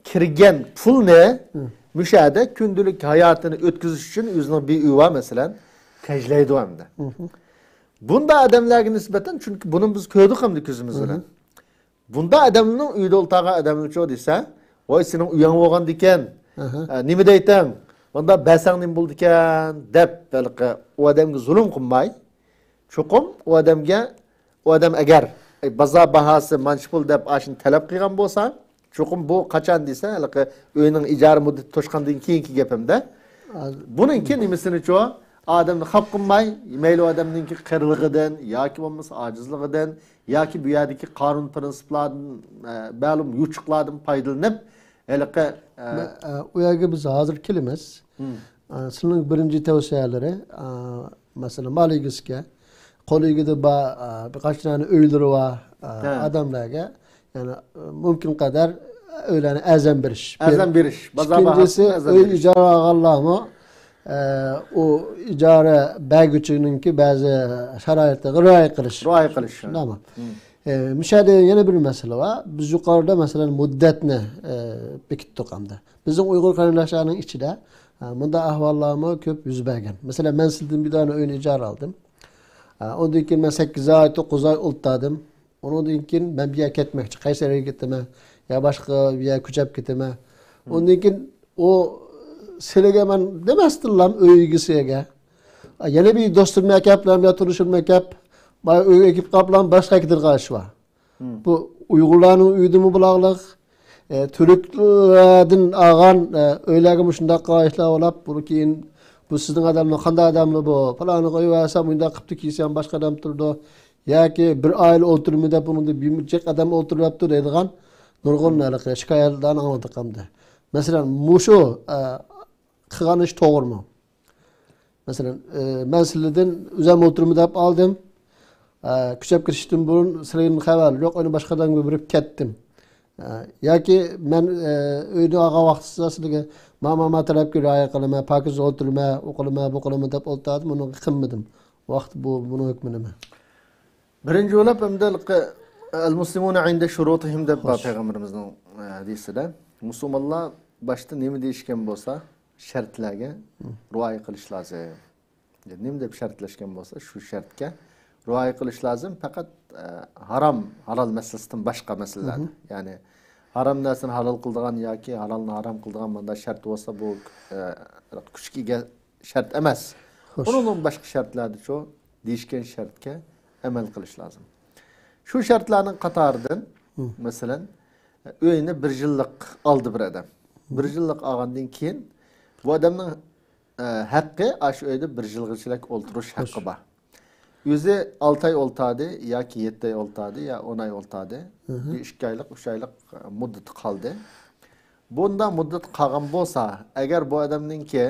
كىرگەن پۇلنى مۇشۇ يەردە كۈندىلىك ھاياتىنى ئۆتكۈزۈش ئۈچۈن ئۆزىنىڭ بىر ئۆيى بار، مەسىلەن، خەجلەيدۇ ئەمدى. بۇنداق ئادەملەرگە نىسبەتەن، چۈنكى بۇنى بىز كۆردۇق ئەمدى كۆزىمىز بىلەن. بۇنداق ئادەمنىڭ ئۆيىدە ئولتۇرغان ئادەملەرچۇ دېسە، «ۋاي، سېنىڭ ئۆيۈڭ بولغاندىكەن، ئە، نېمە دەيتىڭ؟ مۇنداق بەرسەڭ نېمە بولىدىكەن؟» دەپ، ھېلىقى ئۇ ئادەمگە زۇلۇم قىلماي، چوقۇم ئۇ ئادەمگە، ئۇ ئادەم ئەگەر، «ئەي، بازار باھاسى مانچە پۇل» دەپ ئاشۇنى تەلەپ قىلغان بولسا، چوقۇم بۇ قاچان دېسە، ھېلىقى ئۆينىڭ ئىجارە مۇددىتى توشقاندىن كېيىنكى گېپىمدە. بۇنىڭكى نېمىسىنىچۇ، ئادەمنى خاپا قىلماي، مەيلى ئۇ ئادەمنىڭكى قېرىلىقىدىن ياكى بولمىسا ئاجىزلىقىدىن ياكى بۇ يەردىكى قانۇن پىرىنسىپلاردىن، ئە، مەلۇم يوچۇقلاردىن پايدىلىنىپ، ھېلىقى، ئە، مە-، ئە، ئۇ يەرگە بىز ھازىر كېلىمىز. ئە، سىلىنىڭ بىرىنچى تەۋسىيەلىرى، ئە، مەسىلەن، مال ئىگىسىگە، قول ئىگىدە بار، ئە، بىر قانچە دانە ئۆيلىرى بار، ئە، ئادەملەرگە، يەنى، ئە، مۇمكىن قەدەر ئۆيلەرنى ئەرزان بېرىش. ئەرزان بېرىش، بازار باھاسىدىن ئەرزان بېرىش. ئىككىنچىسى، ئۆي ئىجارە ئالغانلارمۇ، ئە، ئۇ ئىجارە بەرگۈچىنىڭكى بەزى شارائىتىغا رىئايە قىلىش. رىئايە قىلىش. شۇنداقمۇ؟ ئە، مۇشۇ يەردە يەنە بىر مەسىلە بار. بىز يۇقىرىدا، مەسىلەن، مۇددەتنى، ئە، بېكىتتۇق ئەمدى. بىزنىڭ ئۇيغۇر قېرىنداشلارنىڭ ئىچىدە ھە، مۇنداق ئەھۋاللارمۇ كۆپ يۈز بەرگەن. مەسىلەن، مەن سىلىدىن بىر دانە ئۆينى ئىجارە ئالدىم. ھە، ئۇندىن كېيىن مەن سەككىز ئاي، توققۇز ئاي ئولتۇردۇم. ئۇنىڭدىن كېيىن مەن بۇ يەرگە كەتمەكچى، قەيسەرىگە كېتىمەن يا باشقا بىر يەرگە كۆچۈپ كېتىمەن. ئۇندىن كېيىن ئۇ سىلىگە مەن دېمەستىنلا ئۆي ئىگىسىگە، يەنە بىر دوستۇم بىلەن كەپ، يا تونۇشۇم بىلەن كەپ، مانا ئۆيگە كېلىپ قاپلا باشقا كېتىدىغان ئىش بار. بۇ ئۇيغۇرلارنىڭ ئۆيىدىمۇ بولارلىق، ئە، تۈركلەردىن ئالغان، ئە، ئۆيلەرگە مۇشۇنداق قاراشلار بولۇپ، بۇ كېيىن بۇ سىزنىڭ ئادەملەر قانداق ئادەملەر بۇ؟ پالانىغا قويۇۋەرسەم، مۇنداق قىپتۇ كىيسەم باشقا ئادەم تۇرىدۇ. ياكى بىر ئائىلە ئولتۇرىمۇ دەپ ئۇنىڭدا بىر جىق ئادەم ئولتۇرۇۋەپتۇ دەيدىغان نۇرغۇن ھېلىقى شىكايەتلەرنى ئاڭلىدۇق ئەمدى. مەسىلەن، مۇشۇ، ئە، قىلغان ئىش توغرىمۇ؟ مەسىلەن، ئە، مەن سىلىدىن ئۆزۈم ئولتۇرىمەن دەپ ئالدىم. ئە، كۆچۈپ كېتىشتىن بۇرۇن سىلىدىن خەۋەر يوق، ئۇنى باشقا ئادەمگە بېرىپ كەتتىم. ئە، ياكى مەن، ئە، ئۆينى ئالغان ۋاقتىدا سىلىگە ما، ما، ما تەلەپكە رىئايە قىلىمەن، پاكىز ئولتۇرىمەن، ئۇ قىلىمەن، بۇ قىلىمەن دەپ ئولتۇردىم، ئۇنى قىلمىدىم. ۋاقىت بۇ، بۇنىڭ ھۆكمى نېمە؟ بىرىنچى بولۇپ، ئەمدى ھېلىقى، «ئەل مۇسلىمۇنە ئىندە شۇرۇتىھىم» دەپ بار پەيغەمبىرىمىزنىڭ، ئە، ھەدىسىدە. مۇسۇلمانلار باشتا نېمە دېيىشكەن بولسا، شەرتلەرگە رىئايە قىلىش لازىم. نېمە دەپ شەرتلەشكەن بولسا، شۇ شەرتكە رىئايە قىلىش لازىم. پەقەت، ئە، ھارام، ھالال مەسىلىسىدىن باشقا مەسىلىلەردە. يەنى ھارام نەرسىنى ھالال قىلىدىغان ياكى ھالالنى ھارام قىلىدىغان مۇنداق شەرت بولسا، بۇ، ئە، كۈچكە ئىگە شەرت ئەمەس. ئۇنىڭدىن باشقا شەرتلەردىچۇ دېيىشكەن شەرتكە ئەمەل قىلىش لازىم. شۇ شەرتلەرنىڭ قاتارىدىن، مەسىلەن، ئۆينى بىر يىللىق ئالدى بىر ئادەم. بىر يىللىق ئالغاندىن كېيىن بۇ ئادەمنىڭ، ئە، ھەققى ئاشۇ ئۆيدە بىر يىلغىچىلىك ئولتۇرۇش ھەققى بار. ئۆزى ئالتە ئاي ئولتاردى ياكى يەتتە ئاي ئولتاردى يا ئون ئاي ئولتاردى. بىر ئىككى ئايلىق، ئۈچ ئايلىق، ئە، مۇددىتى قالدى. بۇنداق مۇددەت قالغان بولسا، ئەگەر بۇ ئادەمنىڭكى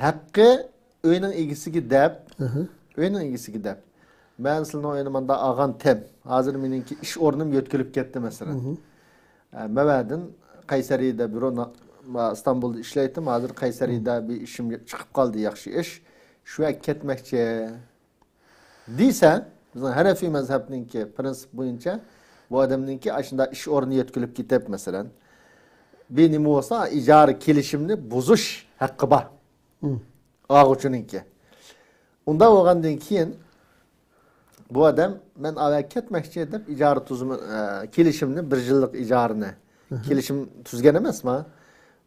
ھەققى ئۆينىڭ ئىگىسىگە دەپ، ئۆينىڭ ئىگىسىگە دەپ، مەن سىلىنىڭ ئۆينى ماندا ئالغانتىم، ھازىر مېنىڭكى ئىش ئورنۇم يۆتكىلىپ كەتتى، مەسىلەن. ئە، مەۋەدىن قەيسەرىدە بىر ئورۇن، ئىستانبۇلدا ئىشلەيتتىم، ھازىر قەيسەرىدە بىر ئىشىم چىقىپ قالدى، ياخشى ئىش. شۇ يەرگە كەتمەكچى. دېسە، بىزنىڭ ھەنەفىي مەزھەپنىڭكى پرىنسىپ بويىچە بۇ ئادەمنىڭكى ئاشۇنداق ئىش ئورنى يۆتكىلىپ كېتىپ، مەسىلەن، بىر نېمە بولسا، ئىجارە كېلىشىمنى بۇزۇش ھەققى بار ئالغۇچىنىڭكى. ئۇنداق بولغاندىن كېيىن بۇ ئادەم، «مەن ئاۋەگە كەتمەكچى» دەپ، ئىجارە تۈزۈمى، ئە، كېلىشىمنى، بىر يىللىق ئىجارىنى، كېلىشىم تۈزگەن ئەمەسما؟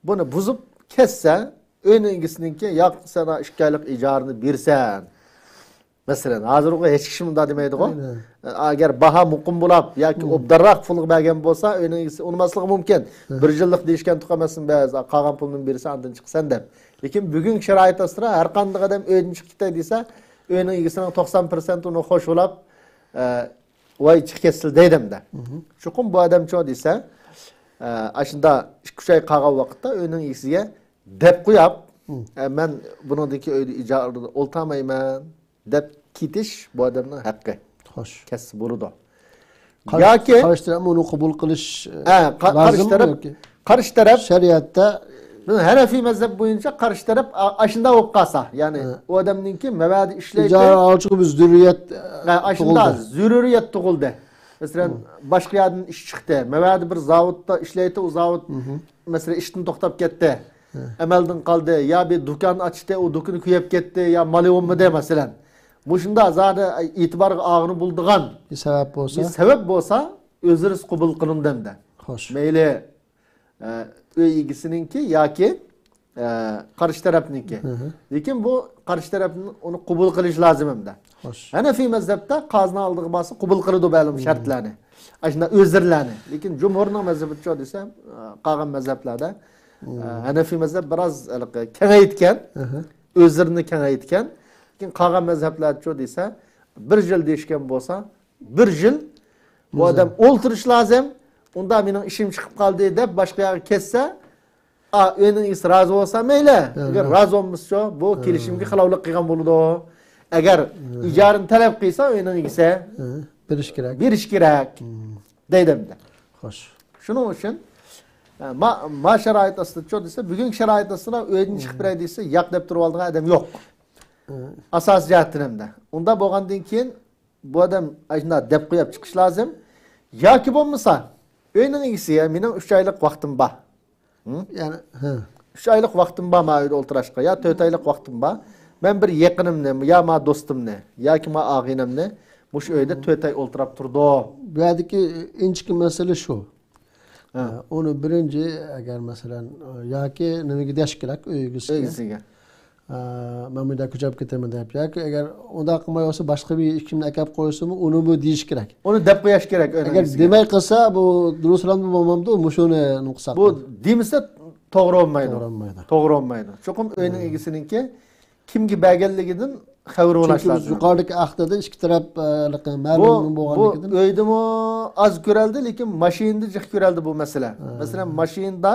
بۇنى بۇزۇپ كەتسە، ئۆينىڭ ئىگىسىنىڭكى، «ياق، سەن ئىككى ئايلىق ئىجارىنى بېرىسەن.» مەسىلەن، ھازىرغۇ ھېچ كىشى مۇنداق دېمەيدىغۇ. ئەگەر باھا مۇقىم بولاپ ياكى ئوبدانراق پۇلغا بەرگەن بولسا، ئۆينىڭ ئىگىسى ئۇنىماسلىقى مۇمكىن. بىر يىللىق دېيىشكەن تۇقى ئەمەسمۇ بەزى، «قالغان پۇلنى بېرىسەن، ئاندىن چىقىسەن» دەپ. لېكىن بۈگۈنكى شارائىت ئاستىدا ھەر قانداق ئادەم ئۆيدىن چىقىپ كېتەي دېسە، ئۆينىڭ ئىگىسىنىڭ توقسان پىرسەنتى ئۇنى خوش بولاپ، ئە، «ۋاي، چىقىپ كەتسىلە» دەيدۇ ئەمدى. چوقۇم بۇ ئادەمچۇ دېسە، ئە، ئاشۇنداق ئىككى، ئۈچ ئاي قالغان ۋاقىتتا ئۆينىڭ ئىگىسىگە دەپ قويۇپ، ئە، «مەن بۇنىڭدىن كېيىن ئۆيدە ئىجارىدە ئولتۇرمايمەن» دەپ كېتىش بۇ ئادەمنىڭ ھەققى. خوش. كەتسە بولىدۇ. قارشى، ياكى قارشى تەرەپ ئۇنى قوبۇل قىلىش، ئە، قا-، قارشى لازىممۇ تەرەپ، ياكى؟ قارشى تەرەپ شەرىئەتتە، بىز ھەنەفىي مەزھەپ بويىچە قارشى تەرەپ ئا-، ئاشۇنداق بولۇپ قالسا، يەنى ئۇ ئادەمنىڭكى مەۋەدە ئىشلەيدۇ. ئىجارە ئالغۇچىغا بىر زۆرۈرىيەت، ئە، ئاشۇنداق تۇغۇلدى. زۆرۈرىيەت تۇغۇلدى. مەسىلەن، باشقا يەردىن ئىش چىقتى. مەۋەدە بىر زاۋۇتتا ئىشلەيتتى، ئۇ زاۋۇت، مەسىلەن، ئىشتىن توختاپ كەتتى. ئەمەلدىن قالدى. يا بىر دۇكان ئاچتى، ئۇ دۇكىنى كۆيۈپ كەتتى، يا مالى بولمىدى، مەسىلەن. مۇشۇنداق زادى ئېتىبارغا ئالغىلى بولىدىغان بىر سەۋەب بولسا، بىر سەۋەب بولسا، ئۆزىرىسى قوبۇل قىلىندى ئەمدى. خوش. مەيلى، ئە، ئۆي ئىگىسىنىڭكى ياكى، ئە، قارشى تەرەپنىڭكى. لېكىن بۇ قارشى تەرەپنىڭ ئۇنى قوبۇل قىلىشى لازىم ئەمدى. خوش. ھەنەفىي مەزھەپتە قازىنىڭ ئالدىغا بارسا قوبۇل قىلىدۇ مەلۇم شەرتلەرنى. ئاشۇنداق ئۆزرىلەرنى. لېكىن جۇمھۇرنىڭ مەزھىپىچۇ دېسە، ئە، قالغان مەزھەپلەردە، ئە، ھەنەفىي مەزھەپ بىراز ھېلىقى كېڭەيتكەن، ئۆزرىنى كېڭەيتكەن. لېكىن قالغان مەزھەپلەرچۇ دېسە، بىر يىل دېيىشكەن بولسا، بىر يىل بۇ ئادەم ئولتۇرۇش لازىم. ئۇندا «مېنىڭ ئىشىم چىقىپ قالدى» دەپ باشقا يەرگە كەتسە، ئا، ئۆينىڭ ئىگىسى رازى بولسا مەيلى. ئەگەر رازى بولمىسىچۇ، بۇ كېلىشىمگە خىلاپلىق قىلغان بولىدۇ. ئەگەر ئىجارىنى تەلەپ قىلسا ئۆينىڭ ئىگىسى، بېرىش كېرەك. بېرىش كېرەك. دەيدۇ ئەمدى. خوش. شۇنىڭ ئۈچۈن، ئە، ما، ما شارائىت ئاستىدىچۇ دېسە، بۈگۈنكى شارائىت ئاستىدا ئۆيدىن چىقىپ بېرەي دېسە، ياق دەپ تۇرۇۋالىدىغان ئادەم يوق. ئاساسىي جەھەتتىن ئەمدى. ئۇنداق بولغاندىن كېيىن بۇ ئادەم ئاشۇنداق دەپ قويۇپ چىقىش لازىم. ياكى بولمىسا، ئۆينىڭ ئىگىسىگە، «مېنىڭ ئۈچ ئايلىق ۋاقتىم بار.» يەنى، ھە. ئۈچ ئايلىق ۋاقتىم بار ما ئۆيدە ئولتۇراشقا، يا تۆت ئايلىق ۋاقتىم بار. مەن بىر يېقىنىمنى، يا ما دوستۇمنى، ياكى ما ئاغىنەمنى مۇشۇ ئۆيدە تۆت ئاي ئولتۇراپ تۇرىدۇ. بۇ يەردىكى ئىنچىكە مەسىلە شۇ. ھە. ئۇنى بىرىنچى، ئەگەر مەسىلەن، ياكى نېمىگە دېيىش كېرەك، ئۆي ئىگىسىگە. ئۆي ئىگىسىگە. ئە، مەن بۇ يەردە كۆچۈپ كېتىمەن دەپ. ياكى ئەگەر ئۇنداق قىلماي بولسا، باشقا بىر ئىككىمنى ئەكەپ قويسىمۇ، ئۇنىمۇ دېيىش كېرەك. ئۇنى دەپ قويۇش كېرەك ئۆينىڭ ئەگەر ئىگىسىگە. دېمەي قىلسا، بۇ دۇرۇس بولامدۇ، بولمامدۇ، مۇشۇنى نېمە قىلساق بۇ بولىدۇ. دېمىسە توغرا بولمايدۇ. توغرا بولمايدۇ. توغرا بولمايدۇ. چوقۇم ئۆينىڭ ھە. ئىگىسىنىڭكى كىمگە بەرگەنلىكىدىن خەۋىرى بولۇش چۈنكى بىز لازىم. يۇقىرىدىكى ھەقتىدە ئىككى تەرەپ، ئە، بۇ، مەلۇم بۇ بولغانلىكىدىن. ئۆيدىمۇ ئاز كۆرەلدى، لېكىن ماشىنىدا جىق كۆرەلدى بۇ مەسىلە. ھە. مەسىلەن، ماشىنىدا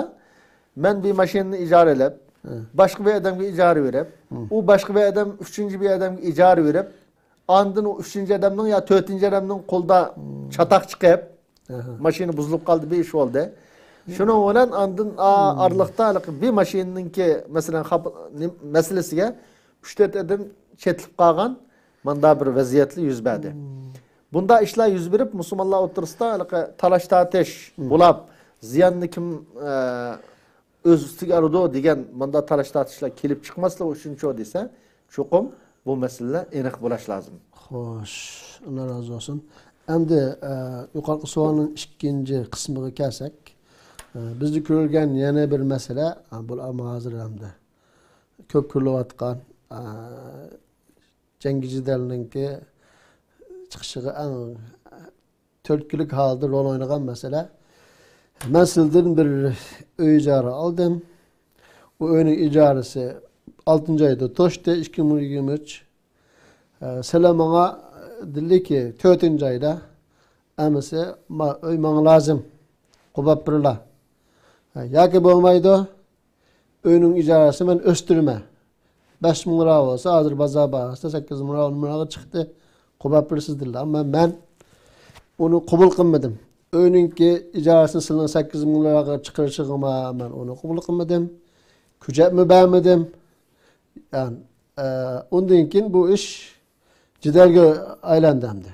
مەن بىر ماشىنىنى ئىجارە ئېلىپ، ھە. باشقا بىر ئادەمگە ئىجارە بېرىپ، ھە. ئۇ باشقا بىر ئادەم ئۈچىنچى بىر ئادەمگە ئىجارە بېرىپ، ئاندىن ئۇ ئۈچىنچى ئادەمنىڭ يا تۆتىنچى ئادەمنىڭ قولىدا ھە. چاتاق چىقىپ، ئەھە. ماشىنا بۇزۇلۇپ قالدى، بىر ئىش بولدى. شۇنىڭ بىلەن ئاندىن ئا-، ھە. ئارىلىقتا ھېلىقى بىر ماشىنىنىڭكى، مەسىلەن، خاپ-، نېم-، مەسىلىسىگە ئۈچ تۆت ئادەم چېتىلىپ قالغان ماندا بىر ۋەزىيەتلەر يۈز بەردى. ھە. بۇنداق ئىشلار يۈز بېرىپ، مۇسۇلمانلار ئوتتۇرىسىدا ھېلىقى تالاش-تارتىش ھە. بولاپ، زىياننى كىم، ئە، ئۆز ئۈستىگە ئالىدۇ دېگەن ماندا تالاش-تارتىشلار كېلىپ چىقماسلىقى ئۈچۈنچۇ دېسە، چوقۇم بۇ مەسىلىلەر ئېنىق بولاش لازىم. خوش، ئاللا رازى بولسۇن. ئەمدى، ئە، يۇقىرىقى سوئالنىڭ ئىككىنچى قىسمىغا كەلسەك، ئە، بىزدە كۆرۈلگەن يەنە بىر مەسىلە، ئە، بۇلار ھازىر ئەمدى كۆپ كۆرۈلۈۋاتقان، ئە، جەڭگى جېدەلنىڭكى چىقىشىغا ئەڭ تۈرتكىلىك ھالدا رول ئوينىغان مەسىلە. مەن سىلىدىن بىر ئۆي ئىجارە ئالدىم. ئۇ ئۆينىڭ ئىجارىسى ئالتىنچى ئايدا توشتى، ئىككى مىڭ يىگىرمە ئۈچ. ئە، سىلەر ماڭا دېدىلىكى، تۆتىنچى ئايدا ئەمىسە ما-، ئۆي ماڭا لازىم، قوبۇپ بېرىلا. ئە، ياكى بولمايدۇ، ئۆينىڭ ئىجارىسىنى مەن ئۆستۈرىمەن. بەش مىڭ راۋا بولسا، ھازىر بازار باھاسىدا سەككىز مىڭ راۋا، ئون مىڭ راۋا چىقتى. قوبۇپ بېرىسىز دېدىلە. ئەمما مەن ئۇنى قوبۇل قىلمىدىم. ئۆينىڭكى ئىجارىسىنى سىلىنىڭ سەككىز مىڭ راۋاغا چىقىرىشىغىمۇ مەن ئۇنى قوبۇل قىلمىدىم. كۆچەتمە بەرمىدىم. يەنى، ئە، ئۇندىن كېيىن بۇ ئىش جېدەلگە ئايلاندى ئەمدى.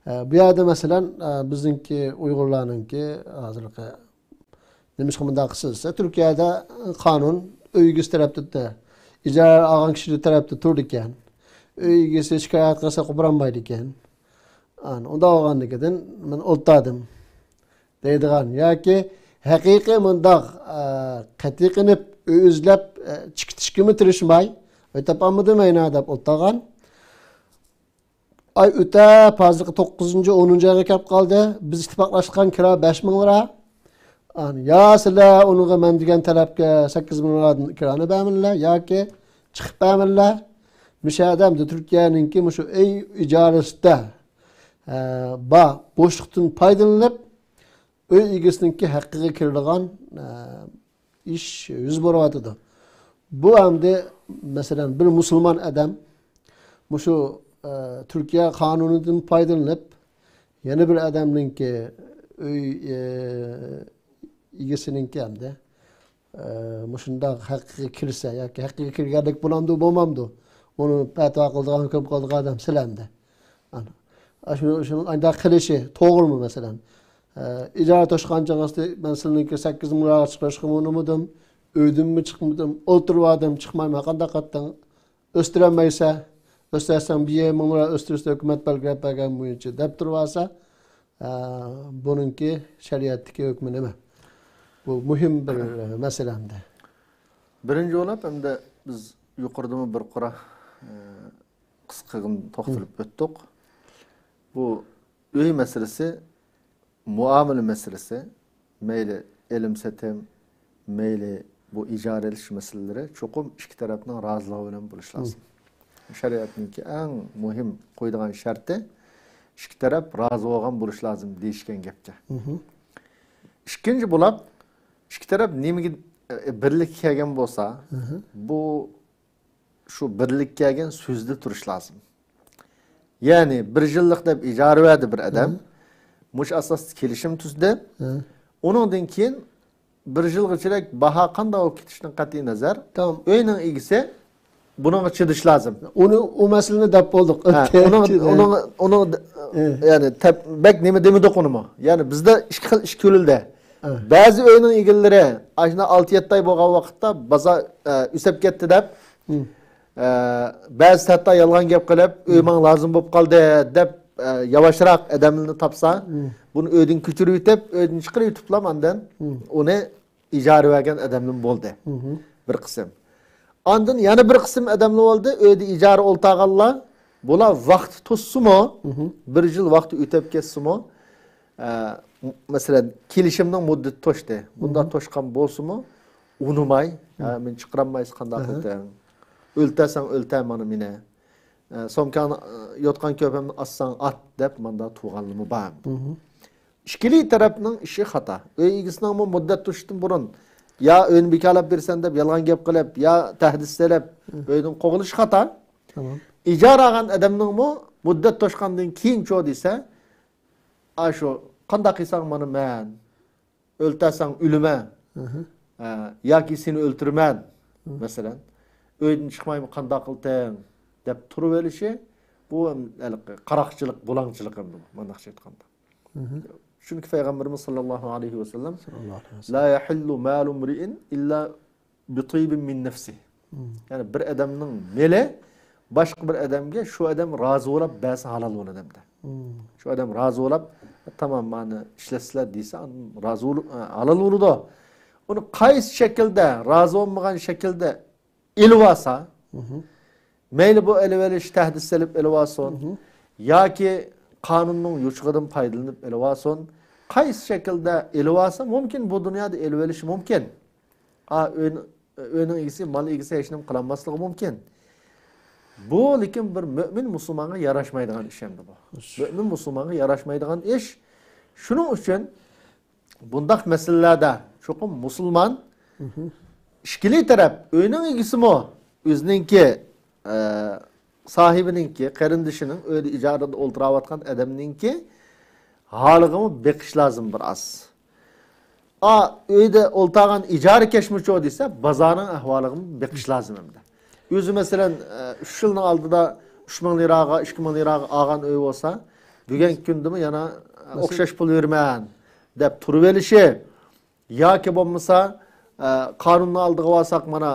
ئە، بۇ يەردە مەسىلەن، ئە، بىزنىڭكى ئۇيغۇرلارنىڭكى ھازىرقى نېمىشقا مۇنداق قىلسىز دېسە، تۈركىيەدە قانۇن ئۆي ئىگىسى تەرەپتە، ئىجارە ئالغان كىشى تەرەپتە تۇرىدىكەن. ئۆي ئىگىسى شىكايەت قىلسا قوپۇرالمايدىكەن. ئانا، ئۇنداق بولغاندىكىن مەن ئولتۇردۇم دەيدىغان ياكى ھەقىقىي مۇنداق، ئە، قېتىقىنىپ ئۆي ئىزدەپ، ئە، چىقىتىشكىمۇ تىرىشماي، ئۆي تاپالمىدىم ئەينا دەپ ئولتۇرغان. ئاي ئۆتەپ، ھازىرقى توققۇزىنچى، ئونىنچى ئايغا كەپ قالدى. بىز ئىتتىپاقلاشقان كىرا بەش مىڭ لىرا. ئانا، يا سىلەر ئۇنىڭغا مەن دېگەن تەلەپكە سەككىز مىڭ لىرادىن كىرانى بەرمىلە ياكى چىقىپ بەرمىلە. مۇشۇ ئادەمدە تۈركىيەنىڭكى مۇشۇ ئۆي ئىجارىسىدە، ئە، بار بوشلۇقتىن پايدىلىنىپ، ئۆي ئىگىسىنىڭكى ھەققىگە كىرىدىغان، ئە، ئىش يۈز بېرىۋاتىدۇ. بۇ ئەمدى، مەسىلەن، بىر مۇسۇلمان ئادەم مۇشۇ، ئە، تۈركىيە قانۇنىدىن پايدىلىنىپ، يەنە بىر ئادەمنىڭكى ئۆي، ئە، ئىگىسىنىڭكى ئەمدى، ئە، مۇشۇنداق ھەققىگە كىرسە ياكى ھەققىگە كىرگەنلىك بولامدۇ، بولمامدۇ؟ ئۇنى پەتىۋا قىلىدىغان، ھۆكۈم قىلىدىغان ئادەم سىلەر ئەمدى. ئانا، ئاشۇ، شۇنىڭ ئانداق قىلىشى توغرىمۇ، مەسىلەن؟ ئە، ئىجارە توشقان چاغىسىدا مەن سىلىنىڭكى سەككىز مىڭ لىراغا چىقىرىشقىمۇ ئۇنىمىدىم، ئۆيدىنمۇ چىقمىدىم، ئولتۇرۇۋالدىم، چىقمايمەن، قانداق قىلدىڭ؟ ئۆستۈرەلمەيسە، ئۆستۈرسەڭ بىر يېرىم مىڭ لىرا ئۆستۈرسە ھۆكۈمەت بەلگىلەپ بەرگەن بويىچە دەپ تۇرۇۋالسا، ئە، بۇنىڭكى شەرىئەتتىكى ھۆكمى نېمە؟ بۇ مۇھىم بىر، ئە، مەسىلە ئەمدى. بىرىنچى بولۇپ، ئەمدى بىز يۇقىرىدىمۇ بىر قۇر، ئە، قىسقىغىنە توختىلىپ ئۆتتۇق. بۇ ئۆي مەسىلىسى، مۇئامىلە مەسىلىسى، مەيلى ئېلىم-سېتىم، مەيلى بۇ ئىجارە ئېلىش مەسىلىلىرى چوقۇم ئىككى تەرەپنىڭ رازىلىقى بىلەن بولۇشى لازىم. شەرىئەتنىڭكى ئەڭ مۇھىم قويىدىغان شەرتى ئىككى تەرەپ رازى بولغان بولۇشى لازىم دېيىشكەن گەپكەن. ئىككىنچى بولاپ، ئىككى تەرەپ نېمىگە، ئە، بىرلىككە كەلگەن بولسا، بۇ شۇ بىرلىككە كەلگەن سۆزدە تۇرۇش لازىم. يەنى بىر يىللىق دەپ ئىجارە بەردى بىر ئادەم. مۇشۇ ئاساستا كېلىشىم تۈزدى. ئۇنىڭدىن كېيىن بىر يىلغىچىلىك باھا قانداق بولۇپ كېتىشىدىن قەتئىي نەزەر، تامام، ئۆينىڭ ئىگىسى بۇنىڭغا چىدىش لازىم. ئۇنى، ئۇ مەسىلىنى دەپ بولدۇق. ھە، ئۆتكەن ئۇنىڭ، چىدە. ئۇنىڭ، ئۇنىڭ، يەنى تەپ-، بەك نېمە دېمىدۇق ئۇنىمۇ. يەنى بىزدە ئىككى خىل ئىش كۆرۈلدى. بەزى ئۆينىڭ ئىگىلىرى ئاشۇنداق ئالتە يەتتە ئاي بولغان ۋاقىتتا بازار ئۆسۈپ كەتتى دەپ، بەزىسى ھەتتا يالغان گەپ قىلىپ، ئۆي ماڭا لازىم بولۇپ قالدى دەپ، ياۋاشراق ئادەملەرنى تاپسا، بۇنى ئۆيدىن كۆچۈرۈۋېتىپ، ئۆيدىن چىقىرىۋېتىپلا ئاندىن ئۇنى ئىجارە بەرگەن ئادەملەرمۇ بولدى، بىر قىسىم. ئاندىن يەنە بىر قىسىم ئادەملەر بولدى، ئۆيدە ئىجارە ئولتۇرغانلار. بۇلار ۋاقتى توشسىمۇ، بىر يىل ۋاقتى ئۆتۈپ كەتسىمۇ، ئە، مەسىلەن، كېلىشىمنىڭ مۇددىتى توشتى. بۇنداق توشقان بولسىمۇ، ئۇنىماي، ھە، مېنى چىقىرالمايسىز، قانداق قىلدىڭ؟ ئۆلتەرسەڭ ئۆلتەر مانا مېنى. ئە، سومكاڭنى، ئە، يوتقان كۆرپەمنى ئاتساڭ ئات دەپ، ماندا تۇرغانلىرىمۇ بار. ئىككىلى تەرەپنىڭ ئىشى خاتا. ئۆي ئىگىسىنىڭمۇ مۇددەت توشۇشتىن بۇرۇن يا ئۆينى بىكارلاپ بېرىسەن دەپ يالغان گەپ قىلىپ، يا تەھدىت سېلىپ، ئۆيدىن قوغلىشى خاتا. تامام. ئىجارە ئالغان ئادەمنىڭمۇ مۇددەت توشقاندىن كېيىنچۇ دېسە، ئاشۇ قانداق قىلساڭ مانا مەن ئۆلتەرسەڭ ئۆلىمەن، ھە، ياكى سېنى ئۆلتۈرىمەن، مەسىلەن، ئۆيدىن چىقمايمۇ قانداق قىلتىڭ دەپ تۇرۇۋېلىشى، بۇ ھېلىقى قاراقچىلىق، بۇلاڭچىلىق ئەمدى بۇ، مانداقچە ئېيتقاندا. چۈنكى پەيغەمبىرىمىز ساللاللاھۇ ئەلەيھى ۋەسەللەم، ساللاللاھۇ ئەلەيھى ۋەسەللەم، لا يەھىللۇ مالۇ ئىمرىئىن ئىللا بىتىيبىن مىن نەفسى. يەنى بىر ئادەمنىڭ مېلى باشقا بىر ئادەمگە شۇ ئادەم رازى بولاپ بەرسە ھالال بولىدۇ ئەمدى. شۇ ئادەم رازى بولاپ، تامام، مانا ئىشلەتسىلەر دېسە، رازى بولۇ-، ھالال بولىدۇ. ئۇنى قايسى شەكىلدە، رازى بولمىغان شەكىلدە ئېلىۋالسا، مەيلى بۇ ئېلىۋېلىش تەھدىت سېلىپ ئېلىۋالسۇن، ياكى قانۇننىڭ يوچۇقىدىن پايدىلىنىپ ئېلىۋالسۇن، قايسى شەكىلدە ئېلىۋالسا، مۇمكىن بۇ دۇنيادا ئېلىۋېلىشى مۇمكىن. ئا، ئۆينىڭ، ئۆينىڭ ئىگىسى، مال ئىگىسى ھېچنېمە قىلالماسلىقى مۇمكىن. بۇ، لېكىن بىر مۆمىن مۇسۇلمانغا ياراشمايدىغان ئىش ئەمدى بۇ. مۆمىن مۇسۇلمانغا ياراشمايدىغان ئىش. شۇنىڭ ئۈچۈن بۇنداق مەسىلىلەردە چوقۇم مۇسۇلمان ئىككىلى تەرەپ، ئۆينىڭ ئىگىسىمۇ، ئۆزىنىڭكى، ئە، ساھىبىنىڭكى، قېرىندىشىنىڭ ئۆيدە ئىجارىدە ئولتۇراۋاتقان ئادەمنىڭكى ھالىغىمۇ بېقىش لازىم بىر ئاز. ئا، ئۆيدە ئولتۇرغان ئىجارىكەشمۇچۇ دېسە، بازارنىڭ ئەھۋالىغىمۇ بېقىش لازىم ئەمدى. ئۆزى مەسىلەن، ئە، ئۈچ يىلنىڭ ئالدىدا ئۈچ مىڭ لىراغا، ئىككى مىڭ لىراغا ئالغان ئۆي بولسا، بۈگۈنكى كۈندىمۇ يەنە، ئە، مەسىلەن، ئوخشاش پۇل بېرىمەن دەپ تۇرۇۋېلىشى، ياكى بولمىسا، ئە، قانۇننى ئالدىغا بارساق، مانا،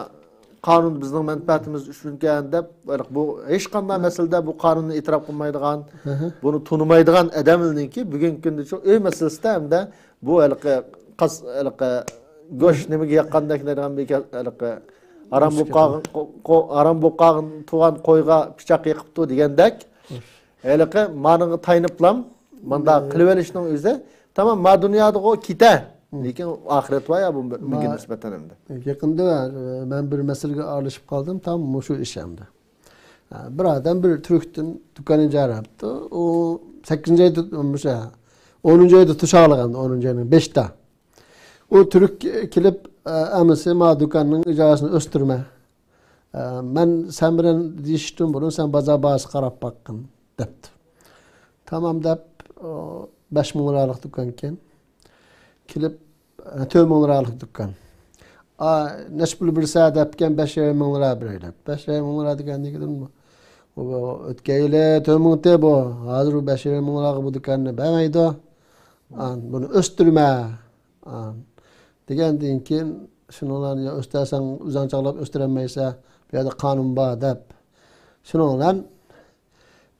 قانۇن بىزنىڭ مەنپەئەتىمىز ئۈچۈنكەن دەپ، بۇ ھېچقانداق مەسىلىدە بۇ قانۇننى ئېتىراپ قىلمايدىغان، بۇنى تونۇمايدىغان ئادەملەرنىڭكى بۈگۈنكى كۈندىچۇ ئۆي مەسىلىسىدە ھەمدە بۇ ھېلىقى قاس-، ھېلىقى گۆش نېمىگە ياققاندەك دەيدىغان بىر گەپ، ھېلىقى ئاران بولۇپ قالغان قو-، قو-، ئاران بولۇپ قالغان تۇغان قويغا پىچاق يېقىپتۇ دېگەندەك، ھېلىقى مانىڭغا تايىنىپلام مانداق قىلىۋېلىشنىڭ ئۆزى، تامام، ما دۇنيادىغۇ كېتە، لېكىن ئاخىرەت بار يا بۇ مۆمىنگە نىسبەتەن ئەمدى. يېقىندا، ئە، مەن بىر مەسىلىگە ئارىلىشىپ قالدىم، تام مۇشۇ ئىش ئەمدى. ئە، بىر ئادەم بىر تۈركتىن دۇكان ئىجارە ئاپتۇ. ئۇ سەككىزىنچى ئايدا، مۇشۇ، ئونىنچى ئايدا تۇشاغلىغان، ئونىنچى ئاينىڭ بەشتە. ئۇ تۈرك كېلىپ، ئە، ئەمىسى ما دۇكاننىڭ ئىجارىسىنى ئۆستۈرمە. ئە، مەن سەن بىلەن دېيىشىشتىن بۇرۇن سەن بازار باھاسى قاراپ باققىن، دەپتۇ. تامام دەپ، ئۇ، بەش مىڭ لىرالىق دۇكانكەن. كېلىپ، ئە، تۆت مىڭ لىرالىق دۇكان. ئا، نەچچە پۇل بېرىسە دەپكەن، بەش يېرىم مىڭ لىرا بېرەي دەپ. بەش يېرىم مىڭ لىرا دېگەندىن كېيىن بۇ، بۇ ئۆتكەن يىلى تۆت مىڭ ئىدى بۇ، ھازىر بۇ بەش يېرىم مىڭ لىراغا بۇ دۇكاننى بەرمەيدۇ. ئان، بۇنى ئۆستۈرمە. ئان، دېگەندىن كېيىن شۇنىڭلارنى يا ئۆستۈرسەڭ ئۆزۈڭ چاغلاپ ئۆستۈرەلمەيسە، بۇ يەردە قانۇن بار دەپ. شۇنىڭ بىلەن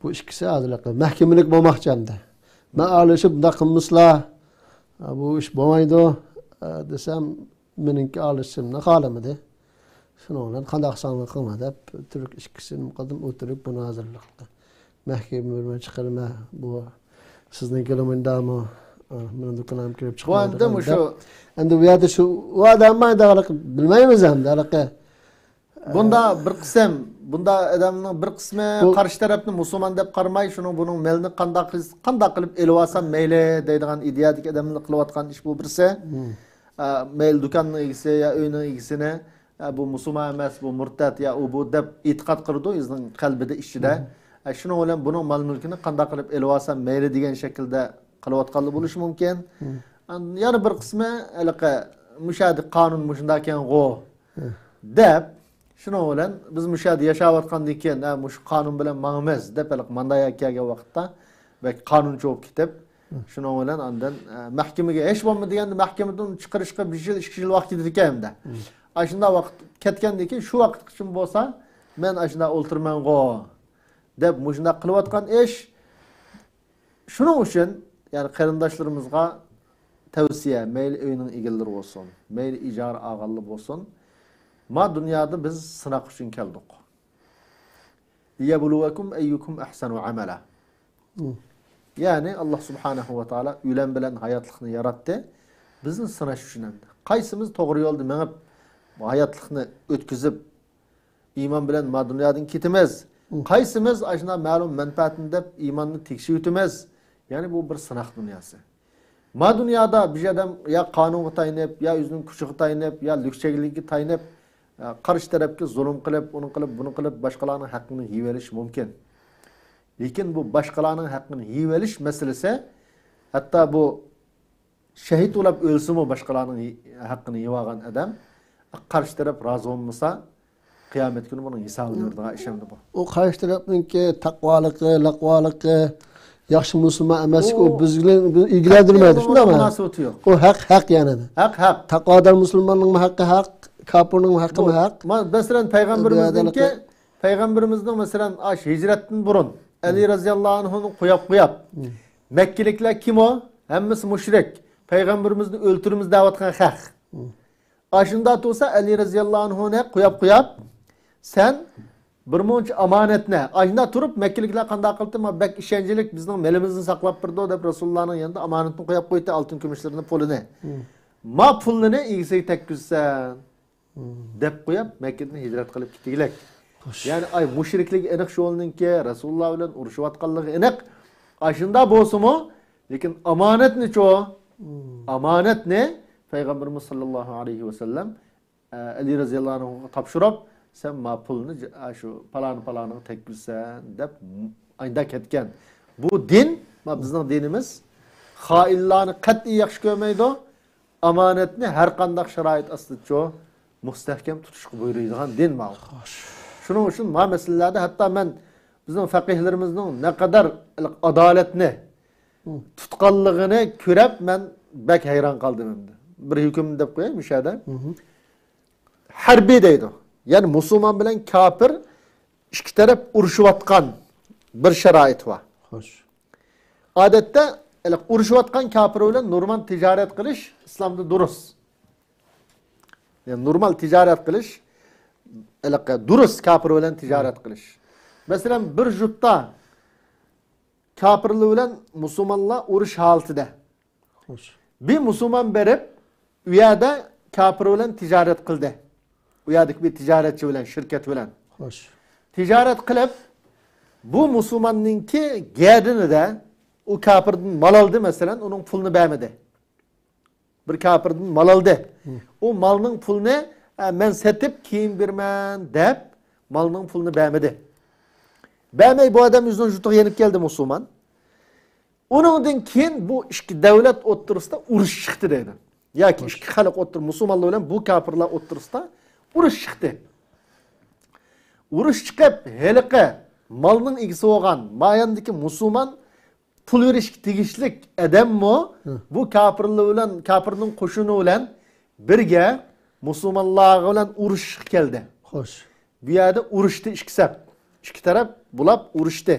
بۇ ئىككىسى ھازىرلىقى مەھكىمىلىك بولماقچى ئەمدى. مەن ئارىلىشىپ بۇنداق قىلمىسىلا، بۇ ئىش بولمايدۇ، دېسەم، مېنىڭكى ئارىلىشىشىمنى خالىمىدى. شۇنىڭ بىلەن قانداق قىلساڭلار قىلىڭلار دەپ، تۈرك ئىككىسىنى قىلدىم، ئۇ تۈرك بۇنى ھازىرلىقتا. مەھكىمە بىرمەن چىقىرىمە، بۇ سىزنىڭكىلا مۇنداقمۇ؟ مېنىڭ دۇكىنىمغا كىرىپ چىقمايدىغان ئەمدى مۇشۇ دەپ. ئەمدى بۇ يەردە شۇ، ئۇ ئادەم مايدا بىلمەيمىز ئەمدى، ھېلىقى. بۇندا بىر قىسىم، بۇندا ئادەمنىڭ بىر قىسمى بۇ قارشى تەرەپنى مۇسۇلمان دەپ قارىماي، شۇنىڭ بۇنىڭ مېلىنى قانداق قىلس-، قانداق قىلىپ ئېلىۋالسام مەيلى دەيدىغان ئىدىيەدىكى ئادەملەر قىلىۋاتقان ئىش بۇ بىرسى. ئە، مەيلى دۇكاننىڭ ئىگىسى يا ئۆينىڭ ئىگىسىنى، ئە، بۇ مۇسۇلمان ئەمەس، بۇ مۇرتەت يا ئۇ بۇ دەپ ئېتىقاد قىلىدۇ ئۆزىنىڭ قەلبىدە، ئىچىدە. ئە، شۇنىڭ بىلەن بۇنىڭ مال-مۈلكىنى قانداق قىلىپ ئېلىۋالسام مەيلى دېگەن شەكىلدە قىلىۋاتقانلار بولۇشى مۇمكىن. ئاندىن يەنە بىر قىسمى ھېلىقى مۇشۇ يەردە قانۇن مۇشۇنداقكەنغۇ دەپ، شۇنىڭ بىلەن بىز مۇشۇ يەردە ياشاۋاتقاندىن كېيىن، ھە، مۇشۇ قانۇن بىلەن ماڭىمىز دەپ، ھېلىقى ماندا يەرگە كەلگەن ۋاقىتتا بەك قانۇنچى بولۇپ كېتىپ، شۇنىڭ بىلەن ئاندىن، ئە، مەھكىمىگە، ھېچ بولمىدى دېگەندە، مەھكىمىدىن چىقىرىشقا بىر يىل، ئىككى يىل ۋاقىت كېتىدىكەن ئەمدى. ئاشۇنداق ۋاقىت كەتكەندىن كېيىن، شۇ ۋاقىتقىچە بولسا، مەن ئاشۇنداق ئولتۇرمەنغۇ، دەپ مۇشۇنداق قىلىۋاتقان ئىش. شۇنىڭ ئۈچۈن، يەنى قېرىنداشلىرىمىزغا تەۋسىيە، مەيلى ئۆينىڭ ئىگىلىرى بولسۇن، مەيلى ئىجارە ئالغانلار بولسۇن، ما دۇنيادا بىز سىناق ئۈچۈن كەلدۇق. لِيَبْلُوَكُمْ أَيُّكُمْ أَحْسَنُ عَمَلًا. مم. يەنى، ئاللاھ سۇبھانەھۇ ۋە تائالا ئۆلۈم بىلەن ھاياتلىقنى ياراتتى. بىزنى سىناش ئۈچۈن ئەمدى. قايسىمىز توغرا يولدا مېڭىپ، ھاياتلىقنى ئۆتكۈزۈپ، ئىمان بىلەن ما دۇنيادىن كېتىمىز؟ مم. قايسىمىز ئاشۇنداق مەلۇم مەنپەئەتنى دەپ ئىماننى تېگىشىۋېتىمىز؟ يەنى بۇ بىر سىناق دۇنياسى. ما دۇنيادا بىر ئادەم يا قانۇنغا تايىنىپ، يا ئۆزىنىڭ كۈچىگە تايىنىپ، يا لۈكچەكلىكىگە تايىنىپ، ئە، قارشى تەرەپكە زۇلۇم قىلىپ، ئۇنى قىلىپ، بۇنى قىلىپ، باشقىلارنىڭ ھەققىنى يېيىۋېلىش مۇمكىن. لېكىن بۇ باشقىلارنىڭ ھەققىنى يېيىۋېلىش مەسىلىسى، ھەتتا بۇ شېھىت بولاپ ئۆلسىمۇ، باشقىلارنىڭ ھەققىنى يېيىۋالغان ئادەم، قارشى تەرەپ رازى بولمىسا، قىيامەت كۈنى بۇنىڭ ھېسابىنى بېرىدىغان ئىش ئەمدى بۇ. ئۇ قارشى تەرەپنىڭكى تەقۋالىقى، لەقۋالىقى، ياخشى مۇسۇلمان ئەمەسلىكى، ئۇ، ئۇ بىز بىلەن، بىز ئىگىلەندۈرمەيدۇ، شۇنداقمۇ؟ مۇناسىۋىتى يوق. ئۇ ھەق، ھەق يەنى. ھەق، ھەق. تەقۋادار مۇسۇلماننىڭمۇ ھەققى ھەق، كاپىرنىڭمۇ ھەققىمۇ ھەق. ما-، مەسىلەن، پەيغەمبىرىمىزنىڭكى، پەيغەمبىرىمىزنىڭ، مەسىلەن، ئاش ھىجرەتتىن بۇرۇن ئەلى رەزىياللاھۇ ئەنھۇنى قوياپ قوياپ، مەككىلىكلەر كىم ئۇ؟ ھەممىسى مۇشرىك. پەيغەمبىرىمىزنى ئۆلتۈرىمىز دەۋاتقان خەق. ئاشۇنداق تۇرسا، ئەلى رەزىياللاھۇ ئەنھۇنى قوياپ قوياپ، سەن بىر مۇنچە ئامانەتنى، ئاشۇنداق تۇرۇپ، مەككىلىكلەر قانداق قىلدى؟ ما بەك ئىشەنچلىك، بىزنىڭ مېلىمىزنى ساقلاپ بېرىدۇ، دەپ رەسۇلۇللانىڭ يېنىدا ئامانەتنى قوياپ قويدى، ئالتۇن كۈمۈشلىرىنى، پۇلىنى. ما پۇلنى ئىگىسىگە تەگكۈزسەن، دەپ قويۇپ، مەككىدىن ھىجرەت قىلىپ كېتىگلەك. يەنى، ئاي، مۇشرىكلىكى ئېنىق شۇ ئۇنىڭكى، رەسۇلۇللا بىلەن ئۇرۇشۇۋاتقانلىقى ئېنىق. ئاشۇنداق بولسىمۇ، لېكىن ئامانەتنىچۇ؟ ئامانەتنى پەيغەمبىرىمىز ساللاللاھۇ ئەلەيھى ۋەسەللەم، ئە، ئەلى رەزىياللاھۇ ئەنھۇغا تاپشۇرۇپ، سەن ما پۇلنى ج-، ئە، شۇ پالانى پالانىغا تەگكۈزسەن، دەپ ئايدا كەتكەن. بۇ دىن، ما بىزنىڭ دىنىمىز خائىنلارنى قەتئىي ياخشى كۆرمەيدۇ. ئامانەتنى ھەر قانداق شارائىت ئاستىدىچۇ مۇستەھكەم تۇتۇشقا بۇيرۇيدىغان دىن ماۋۇ. خوش. شۇنىڭ ئۈچۈن ما مەسىلىلەردە ھەتتا مەن بىزنىڭ فەقىھلىرىمىزنىڭ نەقەدەر ئادالەتنى تۇتقانلىقىنى كۆرۈپ، مەن بەك ھەيران قالدىم ئەمدى. بىر ھۆكۈم دەپ قوياي مۇشۇ يەردە. ھەربىي دەيدۇ. يەنى مۇسۇلمان بىلەن كاپىر ئىككى تەرەپ ئۇرۇشۇۋاتقان بىر شارائىت بار. خوش. ئادەتتە، ھېلىقى ئۇرۇشۇۋاتقان كاپىر بىلەن نورمال تىجارەت قىلىش ئىسلامدا دۇرۇس. يەنى نورمال تىجارەت قىلىش، ھېلىقى دۇرۇس كاپىر بىلەن تىجارەت قىلىش. مەسىلەن، بىر يۇرتتا كاپىرلار بىلەن مۇسۇلمانلار ئۇرۇش ھالىتىدە. خوش. بىر مۇسۇلمان بېرىپ، ئۇ يەردە كاپىر بىلەن تىجارەت قىلدى. ئۇ يەردىكى بىر تىجارەتچى بىلەن، شىركەت بىلەن. خوش. تىجارەت قىلىپ، بۇ مۇسۇلماننىڭكى گەدىنىدە ئۇ كاپىردىن مال ئالدى، مەسىلەن، ئۇنىڭ پۇلىنى بەرمىدى. بىر كاپىردىن مال ئالدى. ئۇ مالنىڭ پۇلىنى، ئە، مەن سېتىپ كېيىن بېرىمەن دەپ، مالنىڭ پۇلىنى بەرمىدى. بەرمەي بۇ ئادەم ئۆزىنىڭ يۇرتىغا يېنىپ كەلدى مۇسۇلمان. ئۇنىڭدىن كېيىن بۇ ئىككى دەۋلەت ئوتتۇرىسىدا ئۇرۇش چىقتى دەيدۇ. ياكى ئىككى خەلق ئوتتۇرا، مۇسۇلمانلار بىلەن بۇ كاپىرلار ئوتتۇرىسىدا ئۇرۇش چىقتى. ئۇرۇش چىقىپ، ھېلىقى مالنىڭ ئىگىسى بولغان ماياندىكى مۇسۇلمان پۇل بېرىشكە تېگىشلىك ئادەممۇ بۇ كاپىرلار بىلەن، كاپىرنىڭ قوشۇنى بىلەن بىرگە مۇسۇلمانلار بىلەن ئۇرۇشۇشقا كەلدى. خوش. بۇ يەردە ئۇرۇشتى ئىككى سەپ. ئىككى تەرەپ بۇلاپ ئۇرۇشتى.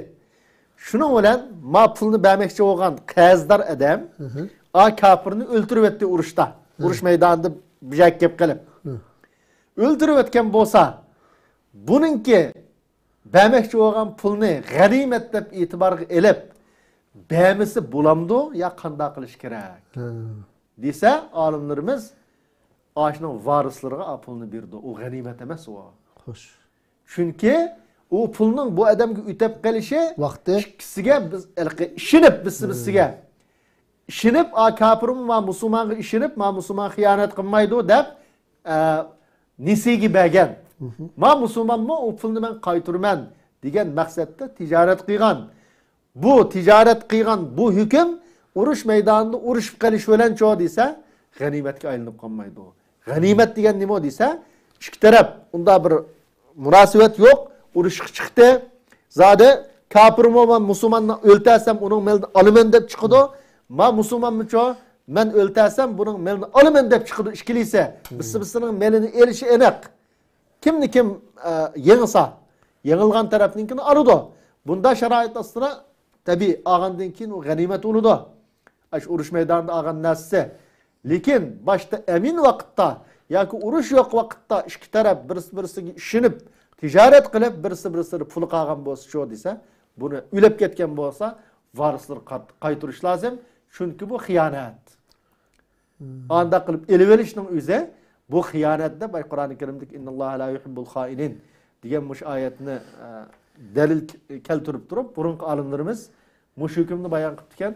شۇنىڭ بىلەن ما پۇلنى بەرمەكچى بولغان قەرزدار ئادەم ئا كاپىرنى ئۆلتۈرۈۋەتتى ئۇرۇشتا. ئۇرۇش مەيدانىدا بىر يەرگە كېلىپ قېلىپ. ئۆلتۈرۈۋەتكەن بولسا، بۇنىڭكى بەرمەكچى بولغان پۇلنى غەنىيمەت دەپ ئېتىبارغا ئېلىپ، بەرمىسە بولامدۇ يا قانداق قىلىش كېرەك؟ دېسە، ئالىملىرىمىز ئاشۇنىڭ ۋارىسلىرىغا ئا پۇلنى بېرىدۇ. ئۇ غەنىيمەت ئەمەس ئۇ. خوش. چۈنكى ئۇ پۇلنىڭ بۇ ئادەمگە ئۆتەپ قېلىشى ۋاقتى. ئىككىسىگە بىز ھېلىقى ئىشىنىپ، بىرسى بىرسىگە ئىشىنىپ، ئا كاپىرمۇ ما مۇسۇلمانغا ئىشىنىپ، ما مۇسۇلمان خىيانەت قىلمايدۇ دەپ، ئە، نېسىگە بەرگەن. ما مۇسۇلمانمۇ ئۇ پۇلنى مەن قايتۇرىمەن دېگەن مەقسەتتە تىجارەت قىلغان. بۇ تىجارەت قىلغان بۇ ھۆكۈم ئۇرۇش مەيدانىدا ئۇرۇشۇپ قېلىش بىلەنچۇ دېسە، غەنىيمەتكە ئايلىنىپ قالمايدۇ. غەنىيمەت دېگەن نېمە دېسە، ئىككى تەرەپ ئۇنداق بىر مۇناسىۋەت يوق، ئۇرۇشقا چىقتى. زادى كاپىرمۇ مەن مۇسۇلماننى ئۆلتۈرسەم ئۇنىڭ مېلىنى ئالىمەن دەپ چىقىدۇ. ما مۇسۇلمانمىچۇ، مەن ئۆلتەرسەم بۇنىڭ مېلىنى ئالىمەن دەپ چىقىدۇ ئىككىلىسى. بىرسى بىرسىنىڭ مېلىنى ئېلىشى ئېنىق. كىمنى كىم، ئە، يېڭىسا، يېڭىلغان تەرەپنىڭكىنى ئالىدۇ. بۇنداق شارائىت ئاستىدا، تەبىئىي، ئالغاندىن كېيىن ئۇ غەنىيمەت بولىدۇ. ئاشۇ ئۇرۇش مەيدانىدا ئالغان نەرسىسى. لېكىن باشتا ئەمىن ۋاقىتتا ياكى ئۇرۇش يوق ۋاقىتتا ئىككى تەرەپ بىرسى-بىرسىگە ئىشىنىپ، تىجارەت قىلىپ، بىرسى-بىرسىگە پۇل قالغان بولسا شۇ دېسە، بۇنى ئۆلۈپ كەتكەن بولسا، ۋارىسلىرىغا قايت-، قايتۇرۇش لازىم. چۈنكى بۇ خىيانەت. ئانداق قىلىپ ئېلىۋېلىشنىڭ ئۆزى بۇ خىيانەت دەپ، ئاي، قۇرئانى كەرىمدىكى «ئىنناللاھە لا يۇھىببۇل خائىنىن» دېگەن مۇشۇ ئايەتنى، ئە، دەلىل ك-، كەلتۈرۈپ تۇرۇپ، بۇرۇنقى ئالىملىرىمىز مۇشۇ ھۆكۈمنى بايان قىپتىكەن.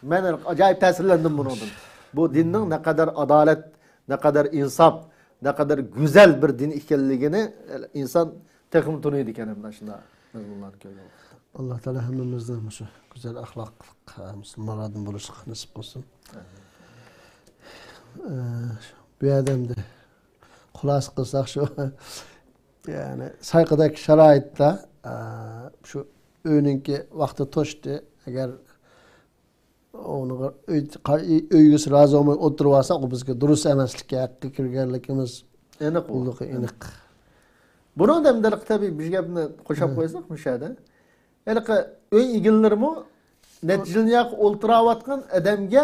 مەن ئاجايىپ تەسىرلەندىم بۇنىڭدىن. بۇ دىننىڭ نەقەدەر ئادالەت، نەقەدەر ئىنساپ، نەقەدەر گۈزەل بىر دىن ئىكەنلىكىنى ئىنسان تېخىمۇ تونۇيدىكەن، ئەمدى شۇنداق مەزمۇنلارنى كۆرگەن ۋاقىتتا. ئاللا تائالا ھەممىمىزنى مۇشۇ گۈزەل ئەخلاقلىق، ئە، مۇسۇلمانلاردىن بولۇشقا نېسىپ قىلسۇن. ئامىن. ئە، بۇ يەردە ئەمدى خۇلاسە قىلساق شۇ، يەنى سايقىدەك شارائىتتا، ئە، شۇ ئۆينىڭكى ۋاقتى توشتى. ئەگەر ئۇنىڭغا ئۆي، قا-، ئۆي ئىگىسى رازى بولماي ئولتۇرۇۋالسا، ئۇ بىزگە دۇرۇس ئەمەسلىككە، ھەققە كىرگەنلىكىمىز ئېنىق ئۇ. بۇلىقى ئېنىق. بۇنىڭدا ئەمدى تەبىئىي بىر گەپنى قوشاپ قويساق، مۇشۇ يەردە ھېلىقى ئۆي ئىگىلىرىمۇ نەچچە يىلنى ياق ئولتۇراۋاتقان ئادەمگە،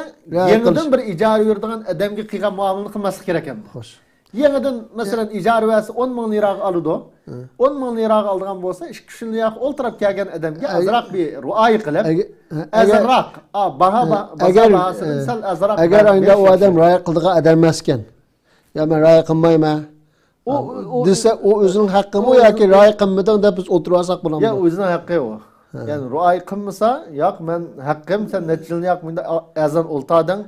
يېڭىدىن بىر ئىجارە بېرىدىغان ئادەمگە قىلغان مۇئامىلىنى قىلماسلىق كېرەك ئەمدى. خوش. يېڭىدىن، مەسىلەن، ئىجارە بەرسە ئون مىڭ لىراغا ئالىدۇ. ئون مىڭ لىراغا ئالىدىغان بولسا، ئىككى ئۈچ يىلنى ياق ئولتۇراپ كەلگەن ئادەمگە ئازراق بىر رىئايە قىلىپ، ئەگە-، ئە-، ئەگەر، ئازراق، ئا، باھا، ئە، با-، بازار ئەگەر، باھاسىدىن ئە، سەل ئازراق ئەگەر ئايدا ئۇ ئادەم رىئايە قىلىدىغان ئادەم ئەمەسكەن، يا مەن رىئايە قىلمايمەن، ئۇ، ئۇ، دېسە، ئۇ ئۆزىنىڭ ھەققىمۇ ياكى رىئايە قىلمىدىڭ دەپ بىز ئولتۇرۇۋالساق بولامدۇ؟ يا، ئۆزىنىڭ ھەققى ئۇ. يەنى رىئايە قىلمىسا، ياق، مەن ھەققىم، سەن نەچچە يىلنى ياق مۇنداق ئەزان ئولتاردىڭ،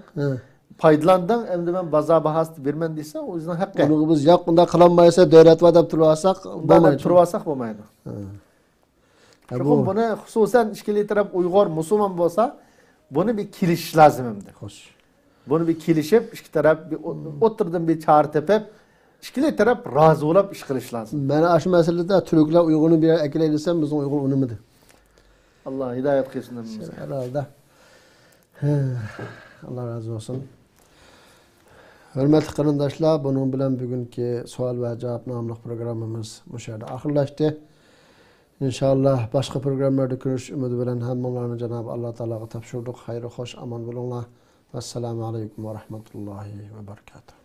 پايدىلاندىڭ، ئەمدى مەن بازار باھاسىدا بېرىمەن دېسە، ئۇ ئۆزىنىڭ ھەققى. ئۇنىڭغا بىز ياق، ئۇنداق قىلالمايسا، دۆلەت بار دەپ تۇرۇۋالساق بولمايدۇ. تۇرۇۋالساق بولمايدۇ. چوقۇم بۇنى خۇسۇسەن ئىككىلى تەرەپ ئۇيغۇر، مۇسۇلمان بولسا، بۇنى بىر كېلىشىش لازىم ئەمدى. خوش. بۇنى بىر كېلىشىپ، ئىككى تەرەپ بىر ئو-، ئوتتۇرىدىن بىر چارە تېپىپ، ئىككىلى تەرەپ رازى بولۇپ ئىش قىلىش لازىم. مانا ئاشۇ مەسىلىدە تۈركلەر ئۇيغۇرنى بىر يەرگە ئەكېلەي دېسەم، بىزنىڭ ئۇيغۇر ئۇنىمىدى. ئاللا ھىدايەت قىلسۇن ھەممىمىزگە. ھەر ھالدا. ئاللا رازى بولسۇن. ھۆرمەتلىك قېرىنداشلار، بۇنىڭ بىلەن بۈگۈنكى سوئال ۋە جاۋاب ناملىق پروگراممىمىز مۇشۇ يەردە ئاخىرلاشتى. ئىنشاللا باشقا پروگراممىلاردا كۆرۈشۈش ئۈمىدى بىلەن ھەممىڭلارنى جانابى ئاللا تائالاغا تاپشۇردۇق. خەير خوش، ئامان بولۇڭلار. ۋەسسالامۇ ئەلەيكۇم ۋە رەھمەتۇللاھى ۋە بەرىكاتۇھ.